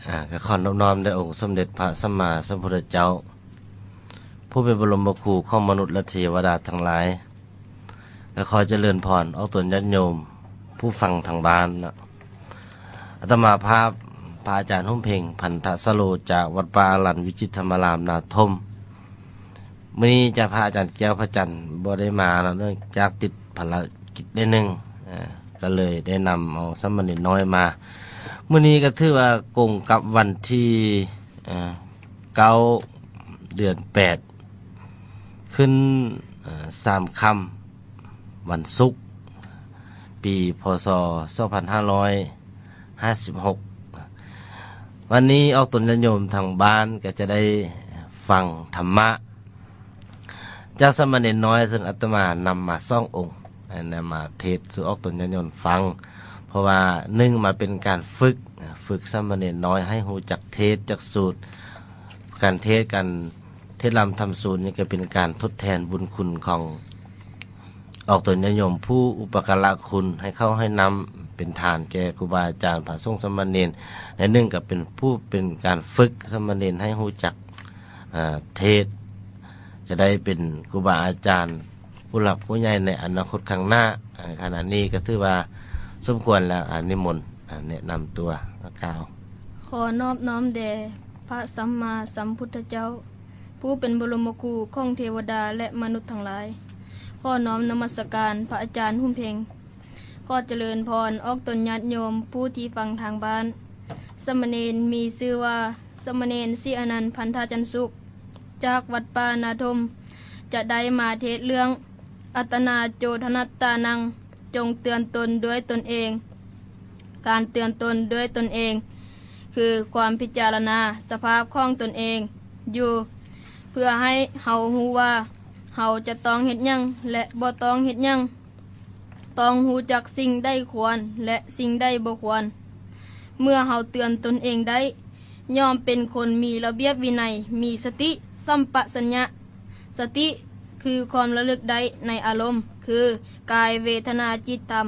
ອາ ກໍຂໍນອບນ້ອມແດ່ອົງສົມເດັດພະສຳມາສຳພຸດທະເຈົ້າ ຜູ້ເປັນບະລົມຄູຂອງມະນຸດ ແລະ ເທວະດາທັງຫຼາຍ. ກໍຂໍຈະເລີນພອນອອກຕົນຍາດໂຍມຜູ້ຟັງທາງບ້ານເນາະ. ອາດຕະມາພາບ ພະອາຈານຮຸ່ມເພັງ ພັນທະສະໂລ ຈາກວັດປ່າອາລັນ ວິຈິດທຳມາລາມ ນາທົມ. ມື້ນີ້ຈະ ພະອາຈານແກ້ວພະຈັນບໍ່ໄດ້ມາເນາະ ເນື່ອງຈາກຕິດພາລະກິດໜ້ອຍໜຶ່ງ ເອີ ກໍເລີຍໄດ້ນຳເອົາສາມະເນນນ້ອຍມາ. ມື້ນີ້ກໍຖືວ່າກົງກັບວັນທີ ເອີ ເກົ້າ ເດືອນແປດ ຂຶ້ນ ເອີ ສາມຄ່ຳ ວັນສຸກ ປີ ພ.ສ. ສອງພັນຫ້າຮ້ອຍຫ້າສິບຫົກ. ວັນນີ້ອອກຕົນຍາດໂຍມທາງບ້ານກໍຈະໄດ້ຟັງທຳມະຈາກສາມະເນນນ້ອຍ ເຊິ່ງອາດຕະມານຳມາສອງອົງ ນຳມາເທດສູ່ອອກຕົນຍາດໂຍມຟັງ. ເພາະວ່າ ໜຶ່ງ ມາເປັນການຝຶກ ຝຶກສາມະເນນນ້ອຍໃຫ້ຮູ້ຈັກເທດ ຈັກສູດ ການເທດ ການເທດລຳທຳສູດນີ້ ກໍເປັນການທົດແທນບຸນຄຸນຂອງອອກຕົນຍາດໂຍມຜູ້ອຸປະກາລະຄຸນ ໃຫ້ເຂົ້າໃຫ້ນ້ຳເປັນທານແກ່ຄູບາອາຈານ ພະສົງສາມະເນນ. ໃນໜຶ່ງກໍເປັນຜູ້ ເປັນການຝຶກສາມະເນນໃຫ້ຮູ້ຈັກ ເອີ ເທດ ຈະໄດ້ເປັນຄູບາອາຈານ ຜູ້ຫຼັກຜູ້ໃຫຍ່ໃນອະນາຄົດຂ້າງໜ້າ. ເອີ ຂະນະນີ້ກໍຖືວ່າສົມຄວນແລ້ວ ອາ ນິມົນ ອາ ແນະນຳຕົວ ມາກ່າວ. ຂໍນອບນ້ອມແດ່ພະສຳມາສຳພຸດທະເຈົ້າ ຜູ້ເປັນບະລົມຄູຂອງເທວະດາ ແລະ ມະນຸດທັງຫຼາຍ. ຂໍນ້ອມນະມັດສະການພະອາຈານຮຸ່ມເພັງ. ຂໍຈະເລີນພອນອອກຕົນຍາດໂຍມຜູ້ທີ່ຟັງທາງບ້ານ. ສາມະເນນມີຊື່ວ່າ ສາມະເນນສີອານັນ ພັນທະຈັນສຸກ ຈາກວັດປ່ານາທົມ ຈະໄດ້ມາເທດເລື່ອງ ອັດຕະນາໂຈທະນັດຕານັງ ຈົ່ງເຕືອນຕົນດ້ວຍຕົນເອງ. ການເຕືອນຕົນດ້ວຍຕົນເອງ ຄືຄວາມພິຈາລະນາສະພາບຂອງຕົນເອງຢູ່ ເພື່ອໃຫ້ເຮົາຮູ້ວ່າເຮົາຈະຕ້ອງເຮັດຫຍັງ ແລະ ບໍ່ຕ້ອງເຮັດຫຍັງ. ຕ້ອງຮູ້ຈັກສິ່ງໃດຄວນ ແລະ ສິ່ງໃດບໍ່ຄວນ. ເມື່ອເຮົາເຕືອນຕົນເອງໄດ້ ຍ່ອມເປັນຄົນມີລະບຽບວິໄນ, ມີສະຕິສຳປະສັນຍະ. ສະຕິຄືຄວາມລະລຶກໄດ້ໃນອາລົມ ຄື ກາຍ, ເວທະນາ, ຈິດ, ທຳ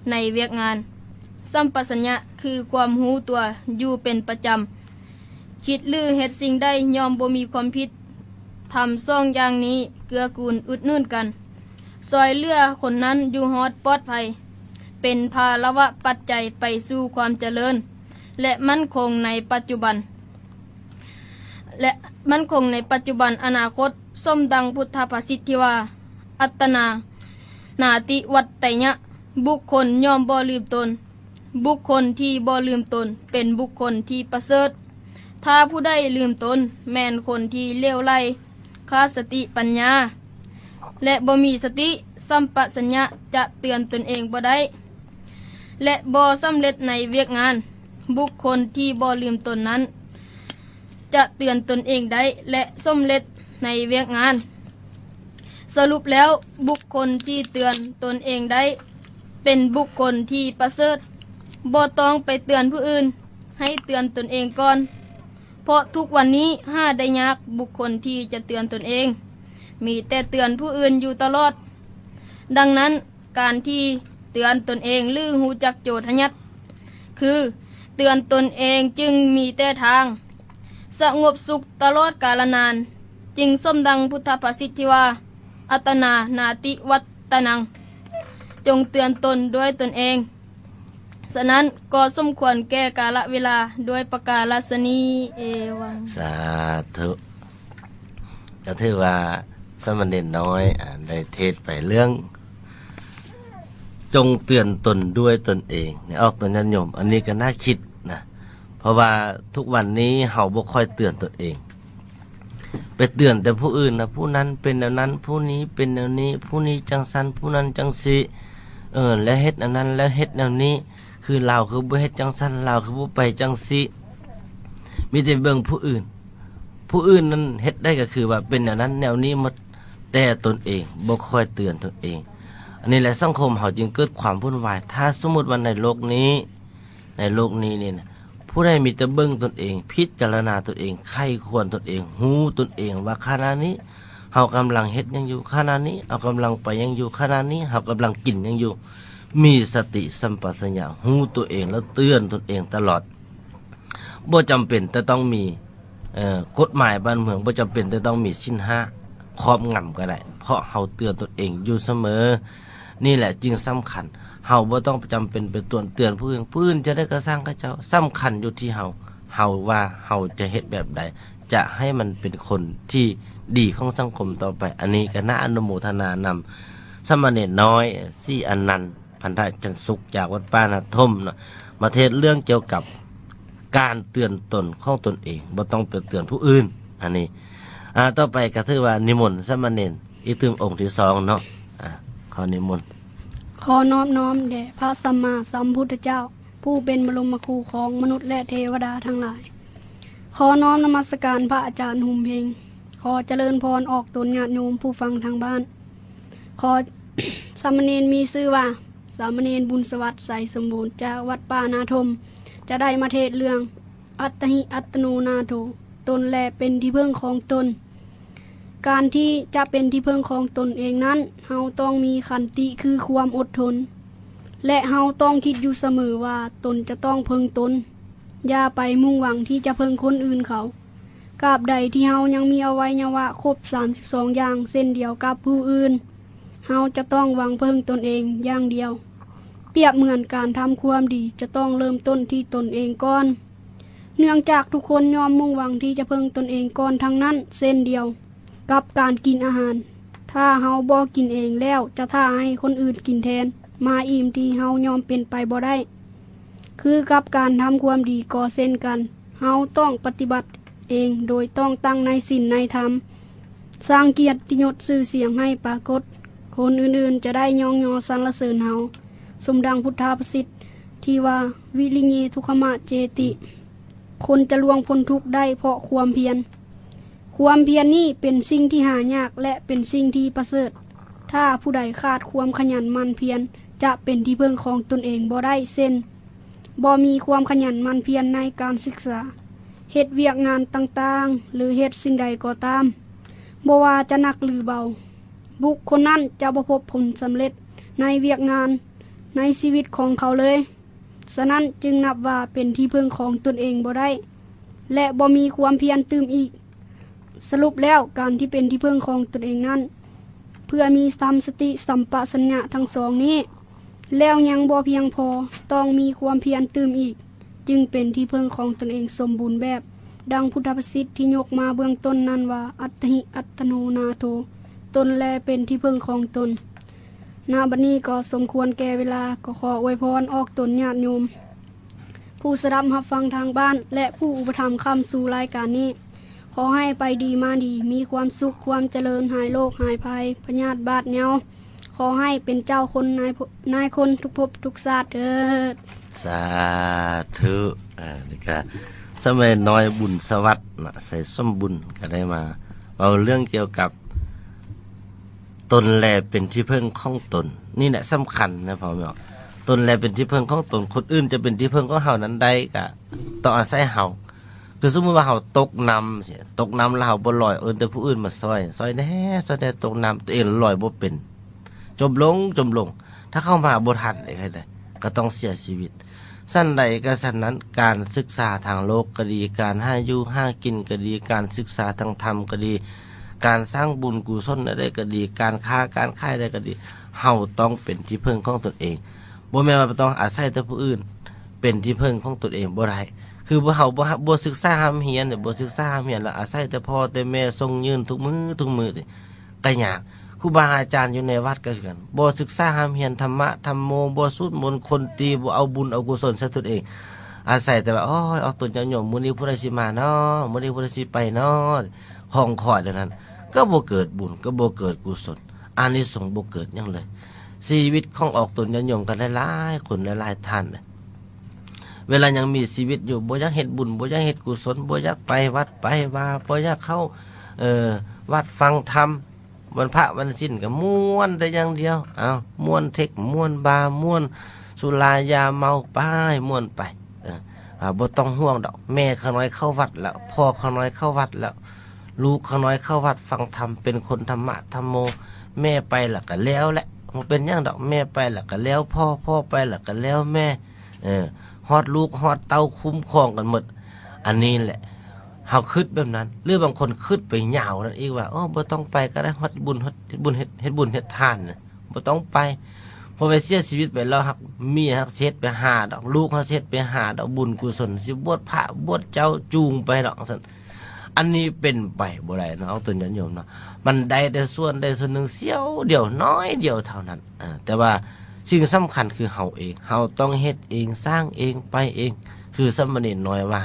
ໃນວຽກງານ. ສຳປະສັນຍະຄືຄວາມຮູ້ຕົວຢູ່ເປັນປະຈຳ. ຄິດ ຫຼື ເຮັດສິ່ງໃດຍ່ອມບໍ່ມີຄວາມຜິດ. ທຳສອງຢ່າງນີ້ເກື້ອກູນອຸດໜູນກັນ, ຊ່ອຍເຫຼືອຄົນນັ້ນຢູ່ຮອດປອດໄພ, ເປັນພາລະວະປັດໄຈໄປສູ່ຄວາມຈະເລີນ ແລະ ໝັ້ນຄົງໃນປັດຈຸບັນ ແລະ ໝັ້ນຄົງໃນປັດຈຸບັນອະນາຄົດ, ສົມດັ່ງພຸດທະພາສິດທີ່ວ່າ ອັດຕະນາ ນາຕິວັດໄຕຍະ, ບຸກຄົນຍ່ອມບໍ່ລືມຕົນ. ບຸກຄົນທີ່ບໍ່ລືມຕົນເປັນບຸກຄົນທີ່ປະເສີດ. ຖ້າຜູ້ໃດລືມຕົນແມ່ນຄົນທີ່ເຫຼວໄຫຼ, ຂາດສະຕິປັນຍາ ແລະ ບໍ່ມີສະຕິສຳປະສັນຍະ ຈະເຕືອນຕົນເອງບໍ່ໄດ້ ແລະ ບໍ່ສຳເລັດໃນວຽກງານ. ບຸກຄົນທີ່ບໍ່ລືມຕົນນັ້ນ ຈະເຕືອນຕົນເອງໄດ້ ແລະ ສຳເລັດໃນວຽກງານ. ສະຫຼຸບແລ້ວ, ບຸກຄົນທີ່ເຕືອນຕົນເອງໄດ້ ເປັນບຸກຄົນທີ່ປະເສີດ. ບໍ່ຕ້ອງໄປເຕືອນຜູ້ອື່ນ, ໃຫ້ເຕືອນຕົນເອງກ່ອນ. ເພາະທຸກວັນນີ້ຫາໄດ້ຍາກບຸກຄົນທີ່ຈະເຕືອນຕົນເອງ, ມີແຕ່ເຕືອນຜູ້ອື່ນຢູ່ຕະຫຼອດ. ດັ່ງນັ້ນ, ການທີ່ເຕືອນຕົນເອງ ຫຼື ຮູ້ຈັກໂຈທະຍັດ ຄືເຕືອນຕົນເອງຈຶ່ງມີແຕ່ທາງສະຫງົບສຸກຕະຫຼອດກາລະນານ. ຈຶ່ງສົມດັ່ງພຸດທະພາສິດທີ່ວ່າ ອັດຕະນາ ນາຕິວັດຕະນັງ, ຈົ່ງເຕືອນຕົນດ້ວຍຕົນເອງ. ສະນັ້ນກໍສົມຄວນແກ່ກາລະເວລາດ້ວຍປະກາລະສະນີ້. ເອວັງ. ສາທຸ. ກໍຖືວ່າສາມະເນນນ້ອຍ ອາ ໄດ້ເທດໄປເລື່ອງ ຈົ່ງເຕືອນຕົນດ້ວຍຕົນເອງ ໃນອອກຕົນຍາດໂຍມ. ອັນນີ້ກໍໜ້າຄິດນະ, ເພາະວ່າທຸກວັນນີ້ເຮົາບໍ່ຄ່ອຍເຕືອນຕົນເອງ, ໄປເຕືອນແຕ່ຜູ້ອື່ນນະ, ຜູ້ນັ້ນເປັນແນວນັ້ນ, ຜູ້ນີ້ເປັນແນວນີ້, ຜູ້ນີ້ຈັ່ງຊັ້ນ, ຜູ້ນັ້ນຈັ່ງຊີ້, ເອີ ແລ້ວເຮັດອັນນັ້ນ ແລ້ວເຮັດແນວນີ້, ຄືລາວຄືບໍ່ເຮັດຈັ່ງຊັ້ນ, ລາວຄືບໍ່ໄປຈັ່ງຊີ້. ມີແຕ່ເບິ່ງຜູ້ອື່ນ, ຜູ້ອື່ນນັ້ນເຮັດໄດ້ກໍຄືວ່າເປັນແນວນັ້ນແນວນີ້ໝົດ, ແຕ່ຕົນເອງບໍ່ຄ່ອຍເຕືອນຕົນເອງ. ອັນນີ້ແຫຼະ ສັງຄົມເຮົາຈຶ່ງເກີດຄວາມວຸ້ນວາຍ. ຖ້າສົມມຸດວ່າໃນໂລກນີ້, ໃນໂລກນີ້ນີ້ນະ, ຜູ້ໃດມີແຕ່ເບິ່ງຕົນເອງ, ພິຈາລະນາຕົນເອງ, ໄຂ້ຄວນຕົນເອງ, ຮູ້ຕົນເອງວ່າຂະນະນີ້ເຮົາກຳລັງເຮັດຫຍັງຢູ່, ຂະນະນີ້ເຮົາກຳລັງໄປຫຍັງຢູ່, ຂະນະນີ້ເຮົາກຳລັງກິນຫຍັງຢູ່, ມີສະຕິສຳປະສັນຍະ ຮູ້ຕົວເອງ ແລ້ວເຕືອນຕົນເອງຕະຫຼອດ. ບໍ່ຈຳເປັນແຕ່ຕ້ອງມີ ເອີ ກົດໝາຍບ້ານເມືອງ ບໍ່ຈຳເປັນແຕ່ຕ້ອງມີສິນຫ້າຄອບງຳກໍໄດ້ ເພາະເຮົາເຕືອນຕົນເອງຢູ່ສະເໝີ. ນີ້ແຫຼະຈຶ່ງສຳຄັນ. ເຮົາບໍ່ຕ້ອງຈຳເປັນໄປຕວນເຕືອນຜູ້ອື່ນ, ຜູ້ອື່ນຈະໄດ້ກະຊ່າງເຂົາເຈົ້າ. ສຳຄັນຢູ່ທີ່ເຮົາ, ເຮົາວ່າເຮົາຈະເຮັດແບບໃດ ຈະໃຫ້ມັນເປັນຄົນທີ່ດີຂອງສັງຄົມຕໍ່ໄປ. ອັນນີ້ກໍໜ້າອະນຸໂມທະນານຳສາມະເນນນ້ອຍ ສີອານັນ ພັນທະຈັນສຸກ ຈາກວັດປ່ານາທົ່ມເນາະ ມາເທດເລື່ອງກ່ຽວກັບການເຕືອນຕົນຂອງຕົນເອງ, ບໍ່ຕ້ອງໄປເຕືອນຜູ້ອື່ນ. ອັນນີ້ ອາ ຕໍ່ໄປກໍຖືວ່ານິມົນສາມະເນນອີກເຖິງອົງທີສອງເນາະ. ອາ ຂໍນິມົນ. ຂໍນອບນ້ອມແດ່ພະສຳມາສຳພຸດທະເຈົ້າ ຜູ້ເປັນບະລົມມະຄູຂອງມະນຸດ ແລະ ເທວະດາທັງຫຼາຍ. ຂໍນ້ອມນະມັດສະການພະອາຈານຫຸມເພັງ. ຂໍຈະເລີນພອນອອກຕົນຍາດໂຍມຜູ້ຟັງທາງບ້ານ. ຂໍ ສາມະເນນມີຊື່ວ່າ ສາມະເນນບຸນສະຫວັດ ໄຊສົມບູນ ຈາກວັດປ່ານາທົ່ມ ຈະໄດ້ມາເທດເລື່ອງ ອັດຕະຫິອັດຕະໂນນາໂຖ ຕົນແລເປັນທີ່ເພິ່ງຂອງຕົນ. ການທີ່ຈະເປັນທີ່ເພິ່ງຂອງຕົນເອງນັ້ນ, ເຮົາຕ້ອງມີຂັນຕິ ຄືຄວາມອົດທົນ ແລະ ເຮົາຕ້ອງຄິດຢູ່ສະເໝີວ່າຕົນຈະຕ້ອງເພິ່ງຕົນ, ຢ່າໄປມຸ່ງຫວັງທີ່ຈະເພິ່ງຄົນອື່ນເຂົາ. ກາບໃດທີ່ເຮົາຍັງມີອະໄວຍະວະຄົບສາມສິບສອງຢ່າງເຊັ່ນດຽວກັບຜູ້ອື່ນ, ເຮົາຈະຕ້ອງຫວັງເພິ່ງຕົນເອງຢ່າງດຽວ. ປຽບເໝືອນການທຳຄວາມດີຈະຕ້ອງເລີ່ມຕົ້ນທີ່ຕົນເອງກ່ອນ. ເນື່ອງຈາກທຸກຄົນຍ່ອມມຸ່ງຫວັງທີ່ຈະເພິ່ງຕົນເອງກ່ອນທັງນັ້ນເຊັ່ນດຽວ ກັບການກິນອາຫານ. ຖ້າເຮົາບໍ່ກິນເອງແລ້ວ ຈະຖ້າໃຫ້ຄົນອື່ນກິນແທນມາອີ່ມທີ່ເຮົາຍ່ອມເປັນໄປບໍ່ໄດ້. ຄືກັບການທຳຄວາມດີກໍເຊັ່ນກັນ, ເຮົາຕ້ອງປະຕິບັດເອງໂດຍຕ້ອງຕັ້ງໃນສິນໃນທຳ, ສ້າງກຽດຕິຍົດຊື່ສຽງໃຫ້ປາກົດ, ຄົນອື່ນໆຈະໄດ້ຍ້ອງຍໍສັນລະເສີນເຮົາ. ສົມດັ່ງພຸດທະພາສິດທີ່ວ່າ ວິລິເຍທຸກຂະມະເຈຕິ, ຄົນຈະລ່ວງພົ້ນທຸກໄດ້ເພາະຄວາມພຽນ. ຄວາມພຽນນີ້ເປັນສິ່ງທີ່ຫາຍາກ ແລະ ເປັນສິ່ງທີ່ປະເສີດ. ຖ້າຜູ້ໃດຂາດຄວາມຂະຫຍັນໝັ່ນພຽນ ຈະເປັນທີ່ເພິ່ງຂອງຕົນເອງບໍ່ໄດ້ ເຊັ່ນ ບໍ່ມີຄວາມຂະຫຍັນໝັ່ນພຽນໃນການສຶກສາ, ເຮັດວຽກງານຕ່າງໆ ຫຼື ເຮັດສິ່ງໃດກໍຕາມ, ບໍ່ວ່າຈະໜັກ ຫຼື ເບົາ, ບຸກຄົນນັ້ນຈະບໍ່ພົບຜົນສຳເລັດໃນວຽກງານໃນຊີວິດຂອງເຂົາເລີຍ. ສະນັ້ນຈຶ່ງນັບວ່າເປັນທີ່ເພິ່ງຂອງຕົນເອງບໍ່ໄດ້ ແລະ ບໍ່ມີຄວາມພຽນຕື່ມອີກ. ສະຫຼຸບແລ້ວ, ການທີ່ເປັນທີ່ເພິ່ງຂອງຕົນເອງນັ້ນ ເພື່ອມີທັງສະຕິສຳປະສັນຍະທັງສອງນີ້ ແລ້ວຍັງບໍ່ພຽງພໍ, ຕ້ອງມີຄວາມພຽນຕື່ມອີກ, ຈຶ່ງເປັນທີ່ເພິ່ງຂອງຕົນເອງສົມບູນແບບ. ດັ່ງພຸດທະພາສິດທີ່ຍົກມາເບື້ອງຕົ້ນນັ້ນວ່າ ອັດຕະຫິອັດຕະໂນນາໂຖ, ຕົນແລເປັນທີ່ເພິ່ງຂອງຕົນ. ນະບັດນີ້ກໍສົມຄວນແກ່ເວລາ, ກໍຂໍອວຍພອນອອກຕົນຍາດໂຍມ ຜູ້ສະດັບຮັບຟັງທາງບ້ານ ແລະ ຜູ້ອຸປະຖຳຄ້ຳຊູລາຍການນີ້, ຂໍໃຫ້ໄປດີມາດີ, ມີຄວາມສຸກຄວາມຈະເລີນ, ຫາຍໂລກຫາຍໄພ, ພະຍາດບາດເຍົາ, ຂໍໃຫ້ເປັນເຈົ້າຄົນນາຍ ນາຍຄົນທຸກພົບທຸກຊາດເທີດ. ສາທຸ. ອາ ນີ້ກະສາມະເນນນ້ອຍບຸນສະຫວັດນະ ໄຊສົມບຸນ ກະໄດ້ມາເວົ້າເລື່ອງກ່ຽວກັບ ຕົນແລເປັນທີ່ເພິ່ງຂອງຕົນ. ນີ້ແຫຼະສຳຄັນນະພໍ່ແມ່. ຕົນແລເປັນທີ່ເພິ່ງຂອງຕົນ, ຄົນອື່ນຈະເປັນທີ່ເພິ່ງຂອງເຮົານັ້ນໄດ້ ກະຕ້ອງອາໄສເຮົາ. ຄືສົມມຸດວ່າເຮົາຕົກນ້ຳຊີ້, ຕົກນ້ຳແລ້ວເຮົາບໍ່ລອຍ, ເອີ້ນແຕ່ຜູ້ອື່ນມາຊ່ອຍ, ຊ່ອຍແດ່ ຊ່ອຍແດ່, ຕົກນ້ຳ ຕົວເອງລອຍບໍ່ເປັນ, ຈົມລົງ ຈົມລົງ. ຖ້າເຂົາມາບໍ່ທັນເດ ເຮັດໃດ? ກໍຕ້ອງເສຍຊີວິດ. ສັນໃດກໍສັນນັ້ນ, ການສຶກສາທາງໂລກກໍດີ, ການຫາຢູ່ຫາກິນກໍດີ, ການສຶກສາທາງທຳກໍດີ, ການສ້າງບຸນກຸສົນໃດໆກໍດີ, ການຄ້າການຂາຍໃດກໍດີ, ເຮົາຕ້ອງເປັນທີ່ເພິ່ງຂອງຕົນເອງ. ບໍ່ແມ່ນວ່າຕ້ອງອາໄສແຕ່ຜູ້ອື່ນ, ເປັນທີ່ເພິ່ງຂອງຕົນເອງບໍ່ໄດ້. ຄືບໍ່ ເຮົາບໍ່ ບໍ່ສຶກສາຮ່ຳຮຽນ, ບໍ່ສຶກສາຮ່ຳຮຽນ ແລ້ວອາໄສແຕ່ພໍ່ແຕ່ແມ່ສົ່ງຍື່ນທຸກມື້ ທຸກມື້ ກະຍາກ. ຄູບາອາຈານຢູ່ໃນວັດກໍຄືກັນ, ບໍ່ສຶກສາຮ່ຳຮຽນທຳມະທຳໂມ, ບໍ່ສູດມົນຄົນຕີ, ບໍ່ເອົາບຸນເອົາກຸສົນໃສ່ຕົນເອງ, ອາໄສແຕ່ວ່າ ໂອ້ຍ ອອກຕົນຍາດໂຍມ, ມື້ນີ້ຜູ້ໃດຊິມານໍ, ມື້ນີ້ຜູ້ໃດຊິໄປນໍ, ຂອງຂ້ອຍແນວນັ້ນ, ກໍບໍ່ເກີດບຸນ, ກໍບໍ່ເກີດກຸສົນ, ອານິສົງບໍ່ເກີດຫຍັງເລີຍ. ຊີວິດຂອງອອກຕົນຍາດໂຍມກໍຫຼາຍໆຄົນ, ຫຼາຍໆທ່ານ, ເວລາຍັງມີຊີວິດຢູ່ ບໍ່ຢາກເຮັດບຸນ, ບໍ່ຢາກເຮັດກຸສົນ, ບໍ່ຢາກໄປວັດໄປວາ, ບໍ່ຢາກເຂົ້າ ເອີ ວັດຟັງທຳ, ວັນພະວັນສິນກໍມ່ວນແຕ່ຢ່າງດຽວ. ເອົ້າ ມ່ວນເທັກ ມ່ວນບາ, ມ່ວນສຸລາຢາເມົາ, ໄປ ມ່ວນໄປ. ເອີ ບໍ່ຕ້ອງຫ່ວງດອກ, ແມ່ຂ້ານ້ອຍເຂົ້າວັດແລ້ວ, ພໍ່ຂ້ານ້ອຍເຂົ້າວັດແລ້ວ, ລູກຂ້ານ້ອຍເຂົ້າວັດຟັງທຳ, ເປັນຄົນທຳມະທຳໂມ. ແມ່ໄປແລ້ວກໍແລ້ວແຫຼະ, ບໍ່ເປັນຫຍັງດອກ, ແມ່ໄປແລ້ວກໍແລ້ວພໍ່, ພໍ່ໄປແລ້ວກໍແລ້ວແມ່. ເອີ ຮອດລູກຮອດເຕົ້າຄຸ້ມຄອງກັນໝົດ. ອ ອັນນີ້ແຫຼະ ເຮົາຄິດແບບນັ້ນ ຫຼືບາງຄົນຄິດໄປຍາວນັ້ນອີກວ່າ ໂອ້ ບໍ່ຕ້ອງໄປກໍໄດ້ ເຮັດບຸນ ເຮັດ ເຮັດບຸນ ເຮັດ ເຮັດບຸນເຮັດທານນະ ບໍ່ຕ້ອງໄປ ເພາະໄປເສຍຊີວິດໄປແລ້ວ ຮັກເມຍຮັກເຮັດໄປຫາດອກ ລູກຮັກເຮັດໄປຫາດອກ ບຸນກຸສົນ ຊິບວດພະບວດເຈົ້າຈູງໄປດອກ ຊັ້ນ. ອັນນີ້ເປັນໄປບໍ່ໄດ້ເນາະ ອອກຕົນຍາດໂຍມເນາະ ມັນໄດ້ແຕ່ສ່ວນໃດສ່ວນໜຶ່ງ ສ່ຽວດຽວ ໜ້ອຍດຽວເທົ່ານັ້ນ ອາ ແຕ່ວ່າສິ່ງສຳຄັນຄືເຮົາເອງ ເຮົາຕ້ອງເຮັດເອງ ສ້າງເອງ ໄປເອງ ຄືສາມະເນນນ້ອຍວ່າ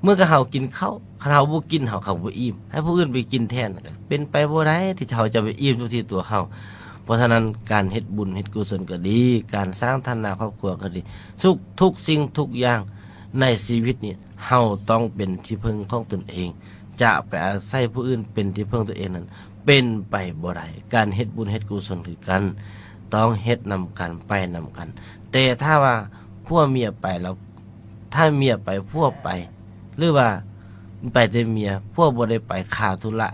ເມື່ອກັບເຮົາກິນເຂົ້າ ຄັນເຮົາບໍ່ກິນ ເຮົາກໍບໍ່ອີ່ມ ໃຫ້ຜູ້ອື່ນໄປກິນແທນ ເປັນໄປບໍ່ໄດ້ທີ່ເຮົາຈະໄປອີ່ມຢູ່ທີ່ຕົວເຮົາ. ເພາະສະນັ້ນ ການເຮັດບຸນເຮັດກຸສົນກໍດີ ການສ້າງຖານະຄອບຄົວກໍດີ ທຸກ ທຸກສິ່ງທຸກຢ່າງໃນຊີວິດນີ້ ເຮົາຕ້ອງເປັນທີ່ເພິ່ງຂອງຕົນເອງ ຈະໄປອາໄສຜູ້ອື່ນເປັນທີ່ເພິ່ງຕົວເອງນັ້ນ ເປັນໄປບໍ່ໄດ້. ການເຮັດບຸນເຮັດກຸສົນຄືກັນ ຕ້ອງເຮັດນຳກັນ ໄປນຳກັນ. ແຕ່ຖ້າວ່າຜົວເມຍໄປແລ້ວ ຖ້າເມຍໄປ ຜົວໄປ ຫຼືວ່າໄປແຕ່ເມຍ ຜົວບໍ່ໄດ້ໄປ ຄາທຸລະ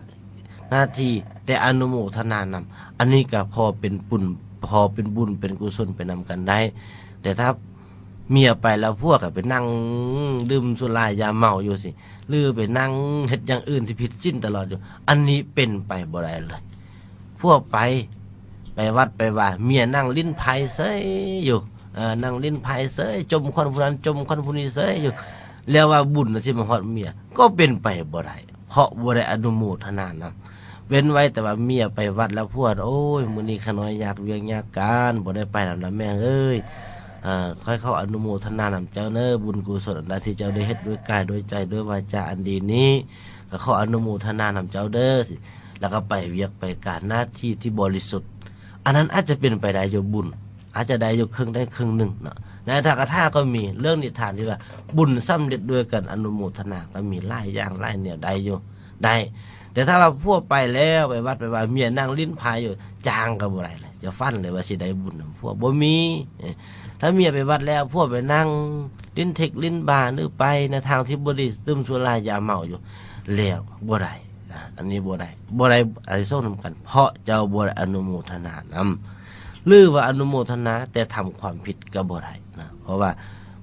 ໜ້າທີ່ ແຕ່ອະນຸໂມທະນານຳ ອັນນີ້ກໍພໍເປັນບຸນ ພໍເປັນບຸນເປັນກຸສົນໄປນຳກັນໄດ້. ແຕ່ຖ້າເມຍໄປແລ້ວ ຜົວກໍໄປນັ່ງດື່ມສຸລາຢາເມົາຢູ່ຊີ້ ຫຼືໄປນັ່ງເຮັດຢ່າງອື່ນທີ່ຜິດສິນຕະຫຼອດຢູ່ ອັນນີ້ເປັນໄປບໍ່ໄດ້ເລີຍ. ຜົວໄປ ໄປວັດໄປວາ ເມຍນັ່ງຫຼິ້ນໄພເສີຍຢູ່ ເອີ ນັ່ງຫຼິ້ນໄພເສີຍ ຈົ່ມຄວັນຜູ້ນັ້ນ ຈົ່ມຄວັນຜູ້ນີ້ເສີຍຢູ່ ແລ້ວວ່າບຸນຊິມາຮອດເມຍ ກໍເປັນໄປບໍ່ໄດ້ ເພາະບໍ່ໄດ້ອະນຸໂມທະນານຳ. ເວັ້ນໄວ້ແຕ່ວ່າເມຍໄປວັດແລ້ວ ຜົວ ໂອ້ຍ ມື້ນີ້ຂ້ານ້ອຍຍາກວຽກຍາກການ ບໍ່ໄດ້ໄປນຳລະແມ່ເອີຍ ເອີ ຂ້ອຍຂໍອະນຸໂມທະນານຳເຈົ້າເນີ ບຸນກຸສົນອັນໃດທີ່ເຈົ້າໄດ້ເຮັດດ້ວຍກາຍດ້ວຍໃຈດ້ວຍວາຈາອັນດີນີ້ ກໍຂໍອະນຸໂມທະນານຳເຈົ້າເດີ ແລ້ວກໍໄປວຽກໄປການໜ້າທີ່ທີ່ບໍລິສຸດ ອັນນັ້ນອາດຈະເປັນໄປໄດ້ຢູ່ບຸນ ອາດຈະໄດ້ຢູ່ເຄິ່ງໄດ້ເຄິ່ງໜຶ່ງເນາະ. ໃນອັດຖະກະຖາກໍມີເລື່ອງນິທານທີ່ວ່າ ບຸນສຳເລັດດ້ວຍການອະນຸໂມທະນາ ກໍມີຫຼາຍຢ່າງຫຼາຍແນວໄດ້ຢູ່ ໄດ້. ແຕ່ຖ້າວ່າຜົວໄປແລ້ວ ໄປວັດໄປວາ ເມຍນັ່ງຫຼິ້ນໄພຢູ່ ຈ້າງກໍບໍ່ໄດ້ເລີຍ ຢ່າຝັນເລີຍວ່າຊິໄດ້ບຸນນຳຜົວ ບໍ່ມີ ເອີ ຖ້າເມຍໄປວັດແລ້ວ ຜົວໄປນັ່ງຫຼິ້ນເທັກຫຼິ້ນບາ ຫຼືໄປໃນທາງທີ່ບໍ່ດີ ດື່ມສຸລາຢາເມົາຢູ່ ແລ້ວບໍ່ໄດ້ ອາ ອັນນີ້ບໍ່ໄດ້ ບໍ່ໄດ້ອານິສົງນຳກັນ ເພາະເຈົ້າບໍ່ໄດ້ອະນຸໂມທະນານຳ ຫຼືວ່າອະນຸໂມທະນາແຕ່ທຳຄວາມຜິດກໍບໍ່ໄດ້ນະ ເພາະວ່າ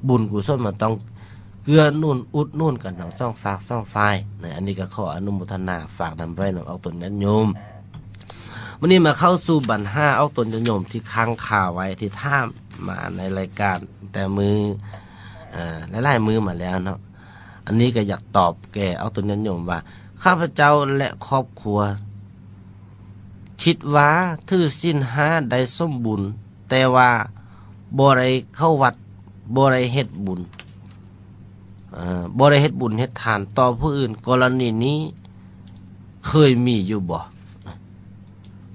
ບຸນກຸສົນມັນຕ້ອງເກື້ອໜູນອຸດໜູນກັນທັງສອງຟາກສອງຝ່າຍນະ. ອັນນີ້ກໍຂໍອະນຸໂມທະນາຝາກນຳໄວ້ນຳອອກຕົນຍາດໂຍມ. ມື້ນີ້ມາເຂົ້າສູ່ບັນຫາອອກຕົນຍາດໂຍມທີ່ຄ້າງຄາໄວ້ ທີ່ຖາມມາໃນລາຍການແຕ່ມື້ ເອີ ຫຼາຍໆມື້ມາແລ້ວເນາະ. ອັນນີ້ກໍຢາກຕອບແກ່ອອກຕົນຍາດໂຍມວ່າ ຂ້າພະເຈົ້າ ແລະ ຄອບຄົວ ຄິດວ່າຖືສິນຫ້າໄດ້ສົມບູນ ແຕ່ວ່າບໍ່ໄດ້ເຂົ້າວັດ ບໍ່ໄດ້ເຮັດບຸນ ເອີ ບໍ່ໄດ້ເຮັດບຸນເຮັດທານຕໍ່ຜູ້ອື່ນ ກໍລະນີນີ້ເຄີຍມີຢູ່ບໍ່?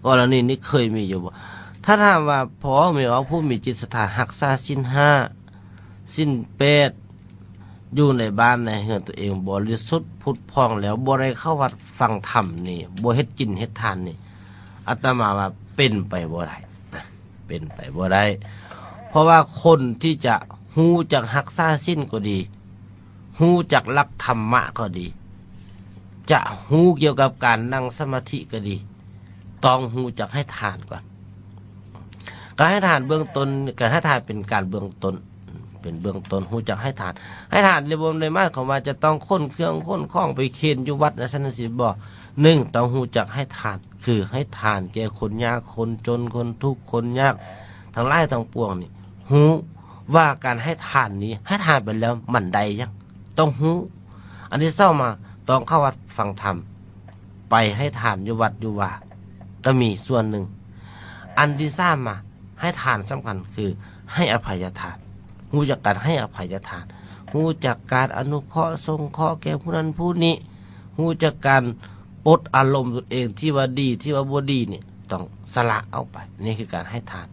ກໍລະນີນີ້ເຄີຍມີຢູ່ບໍ່? ຖ້າຖາມວ່າພໍ່ແມ່ອອກຜູ້ມີຈິດສັດທາຮັກສາສິນຫ້າ ສິນແປດ ຢູ່ໃນບ້ານໃນເຮືອນຕົວເອງບໍລິສຸດຜຸດຜ່ອງແລ້ວ ບໍ່ໄດ້ເຂົ້າວັດຟັງທຳນີ້ ບໍ່ເຮັດກິນເຮັດທານນີ້ ອາດຕະມາວ່າເປັນໄປບໍ່ໄດ້ນະ ເປັນໄປບໍ່ໄດ້. ເພາະວ່າຄົນທີ່ຈະຮູ້ຈັກຮັກສາສິນກໍດີ ຮູ້ຈັກຫຼັກທຳມະກໍດີ ຈະຮູ້ກ່ຽວກັບການນັ່ງສະມາທິກໍດີ ຕ້ອງຮູ້ຈັກໃຫ້ທານກ່ອນ. ການໃຫ້ທານເບື້ອງຕົ້ນ ການໃຫ້ທານເປັນການເບື້ອງຕົ້ນ ເປັນເບື້ອງຕົ້ນ ຮູ້ຈັກໃຫ້ທານ. ໃຫ້ທານນີ້ບໍ່ໄດ້ໝາຍຄວາມວ່າຈະຕ້ອງຂົນເຄື່ອງຂົນຂອງໄປເຄນຢູ່ວັດ ຈັ່ງຊັ້ນ ຈັ່ງຊີ້ ບໍ່. ໜຶ່ງ ຕ້ອງຮູ້ຈັກໃຫ້ທານ ຄືໃຫ້ທານແກ່ຄົນຍາກຄົນຈົນ ຄົນທຸກຄົນຍາກທັງຫຼາຍທັງປວງນີ້ ຮູ້ວ່າການໃຫ້ທານນີ້ ໃຫ້ທານໄປແລ້ວມັນໄດ້ຫຍັງ ຕ້ອງຮູ້. ອັນທີສອງມາ ຕ້ອງເຂົ້າວັດຟັງທຳ ໄປໃຫ້ທານຢູ່ວັດຢູ່ວາ ກໍມີສ່ວນໜຶ່ງ. ອັນທີສາມມາ ໃຫ້ທານສຳຄັນຄືໃຫ້ອະໄພຍະທານ ຮູ້ຈັກການໃຫ້ອະໄພຍະທານ ຮູ້ຈັກການອະນຸເຄາະສົງເຄາະແກ່ຜູ້ນັ້ນຜູ້ນີ້ ຮູ້ຈັກການປົດອາລົມຕົນເອງທີ່ວ່າດີ ທີ່ວ່າບໍ່ດີນີ້ ຕ້ອງສະຫຼະອອກໄປ ນີ້ຄືການໃຫ້ທານ.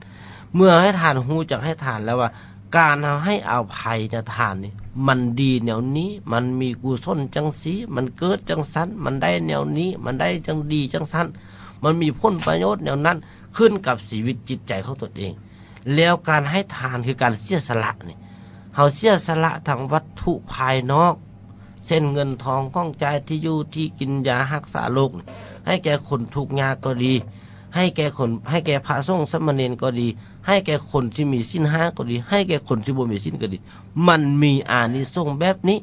ເມື່ອໃຫ້ທານ ຮູ້ຈັກໃຫ້ທານແລ້ວວ່າ ການເຮົາໃຫ້ອະໄພຍະທານນີ້ ມັນດີແນວນີ້ ມັນມີກຸສົນຈັ່ງຊີ້ ມັນເກີດຈັ່ງຊັ້ນ ມັນໄດ້ແນວນີ້ ມັນໄດ້ຈັ່ງດີຈັ່ງຊັ້ນ ມັນມີຜົນປະໂຫຍດແນວນັ້ນ ຂຶ້ນກັບຊີວິດຈິດໃຈຂອງຕົນເອງ. ແລ້ວການໃຫ້ທານຄືການເສຍສະຫຼະນີ້ ເຮົາເສຍສະຫຼະທັງວັດຖຸພາຍນອກ ເຊັ່ນ ເງິນທອງ ຂອງໃຊ້ ທີ່ຢູ່ທີ່ກິນ ຢາຮັກສາໂລກ ໃຫ້ແກ່ຄົນທຸກຍາກກໍດີ ໃຫ້ແກ່ຄົນ ໃຫ້ແກ່ພະສົງສາມະເນນກໍດີ ໃຫ້ແກ່ຄົນທີ່ມີສິນຫ້າກໍດີ ໃຫ້ແກ່ຄົນທີ່ບໍ່ມີສິນກໍດີ ມັນມີອານິສົງແບບນີ້.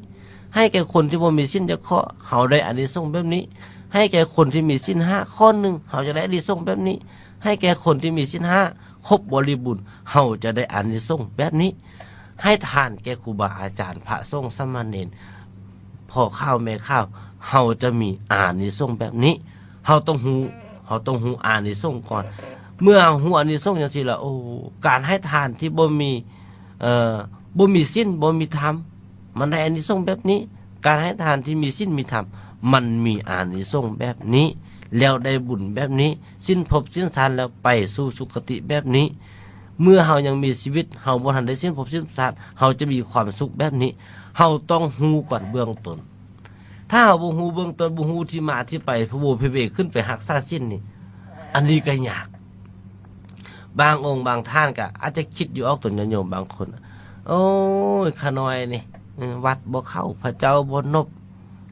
ໃຫ້ແກ່ຄົນທີ່ບໍ່ມີສິນຈັກຂໍ້ ເຮົາໄດ້ອານິສົງແບບນີ້. ໃຫ້ແກ່ຄົນທີ່ມີສິນຫ້າຂໍ້ໜຶ່ງ ເຮົາຈະໄດ້ອານິສົງແບບນີ້. ໃຫ້ແກ່ຄົນທີ່ມີສິນຫ້າຄົບບໍລິບູນ ເຮົາຈະໄດ້ອານິສົງແບບນີ້. ໃຫ້ທານແກ່ຄູບາອາຈານ ພະສົງ ສາມະເນນ ພໍ່ຂາວແມ່ຂາວ ເຮົາຈະມີອານິສົງແບບນີ້. ເຮົາຕ້ອງຮູ້ ເຮົາຕ້ອງຮູ້ອານິສົງກ່ອນ. ເມື່ອເຮົາຮູ້ອານິສົງຈັ່ງຊີ້ແລ້ວ ໂອ້ ການໃຫ້ທານທີ່ບໍ່ມີ ເອີ ບໍ່ມີສິນ ບໍ່ມີທຳ ມັນໄດ້ອານິສົງແບບນີ້. ການໃຫ້ທານທີ່ມີສິນມີທຳ ມັນມີອານິສົງແບບນີ້ ແລ້ວໄດ້ບຸນແບບນີ້. ສິ້ນພົບສິ້ນຊາດແລ້ວໄປສູ່ສຸຄະຕິແບບນີ້. ເມື່ອເຮົາຍັງມີຊີວິດ ເຮົາບໍ່ທັນໄດ້ສິ້ນພົບສິ້ນຊາດ ເຮົາຈະມີຄວາມສຸກແບບນີ້. ເຮົາຕ້ອງຮູ້ກ່ອນເບື້ອງຕົ້ນ. ຖ້າເຮົາບໍ່ຮູ້ເບື້ອງຕົ້ນ ບໍ່ຮູ້ທີ່ມາທີ່ໄປ ພະໂວພະເວຂຶ້ນໄປຮັກສາສິນນີ້ ອັນນີ້ກໍຍາກ. ບາງອົງບາງທ່ານກໍອາດຈະຄິດຢູ່ອອກຕົນ ຍາດໂຍມບາງຄົນ ໂອ້ຍ ຂ້ານ້ອຍນີ້ ເອີ ວັດບໍ່ເຂົ້າ ພະເຈົ້າບໍ່ນົບ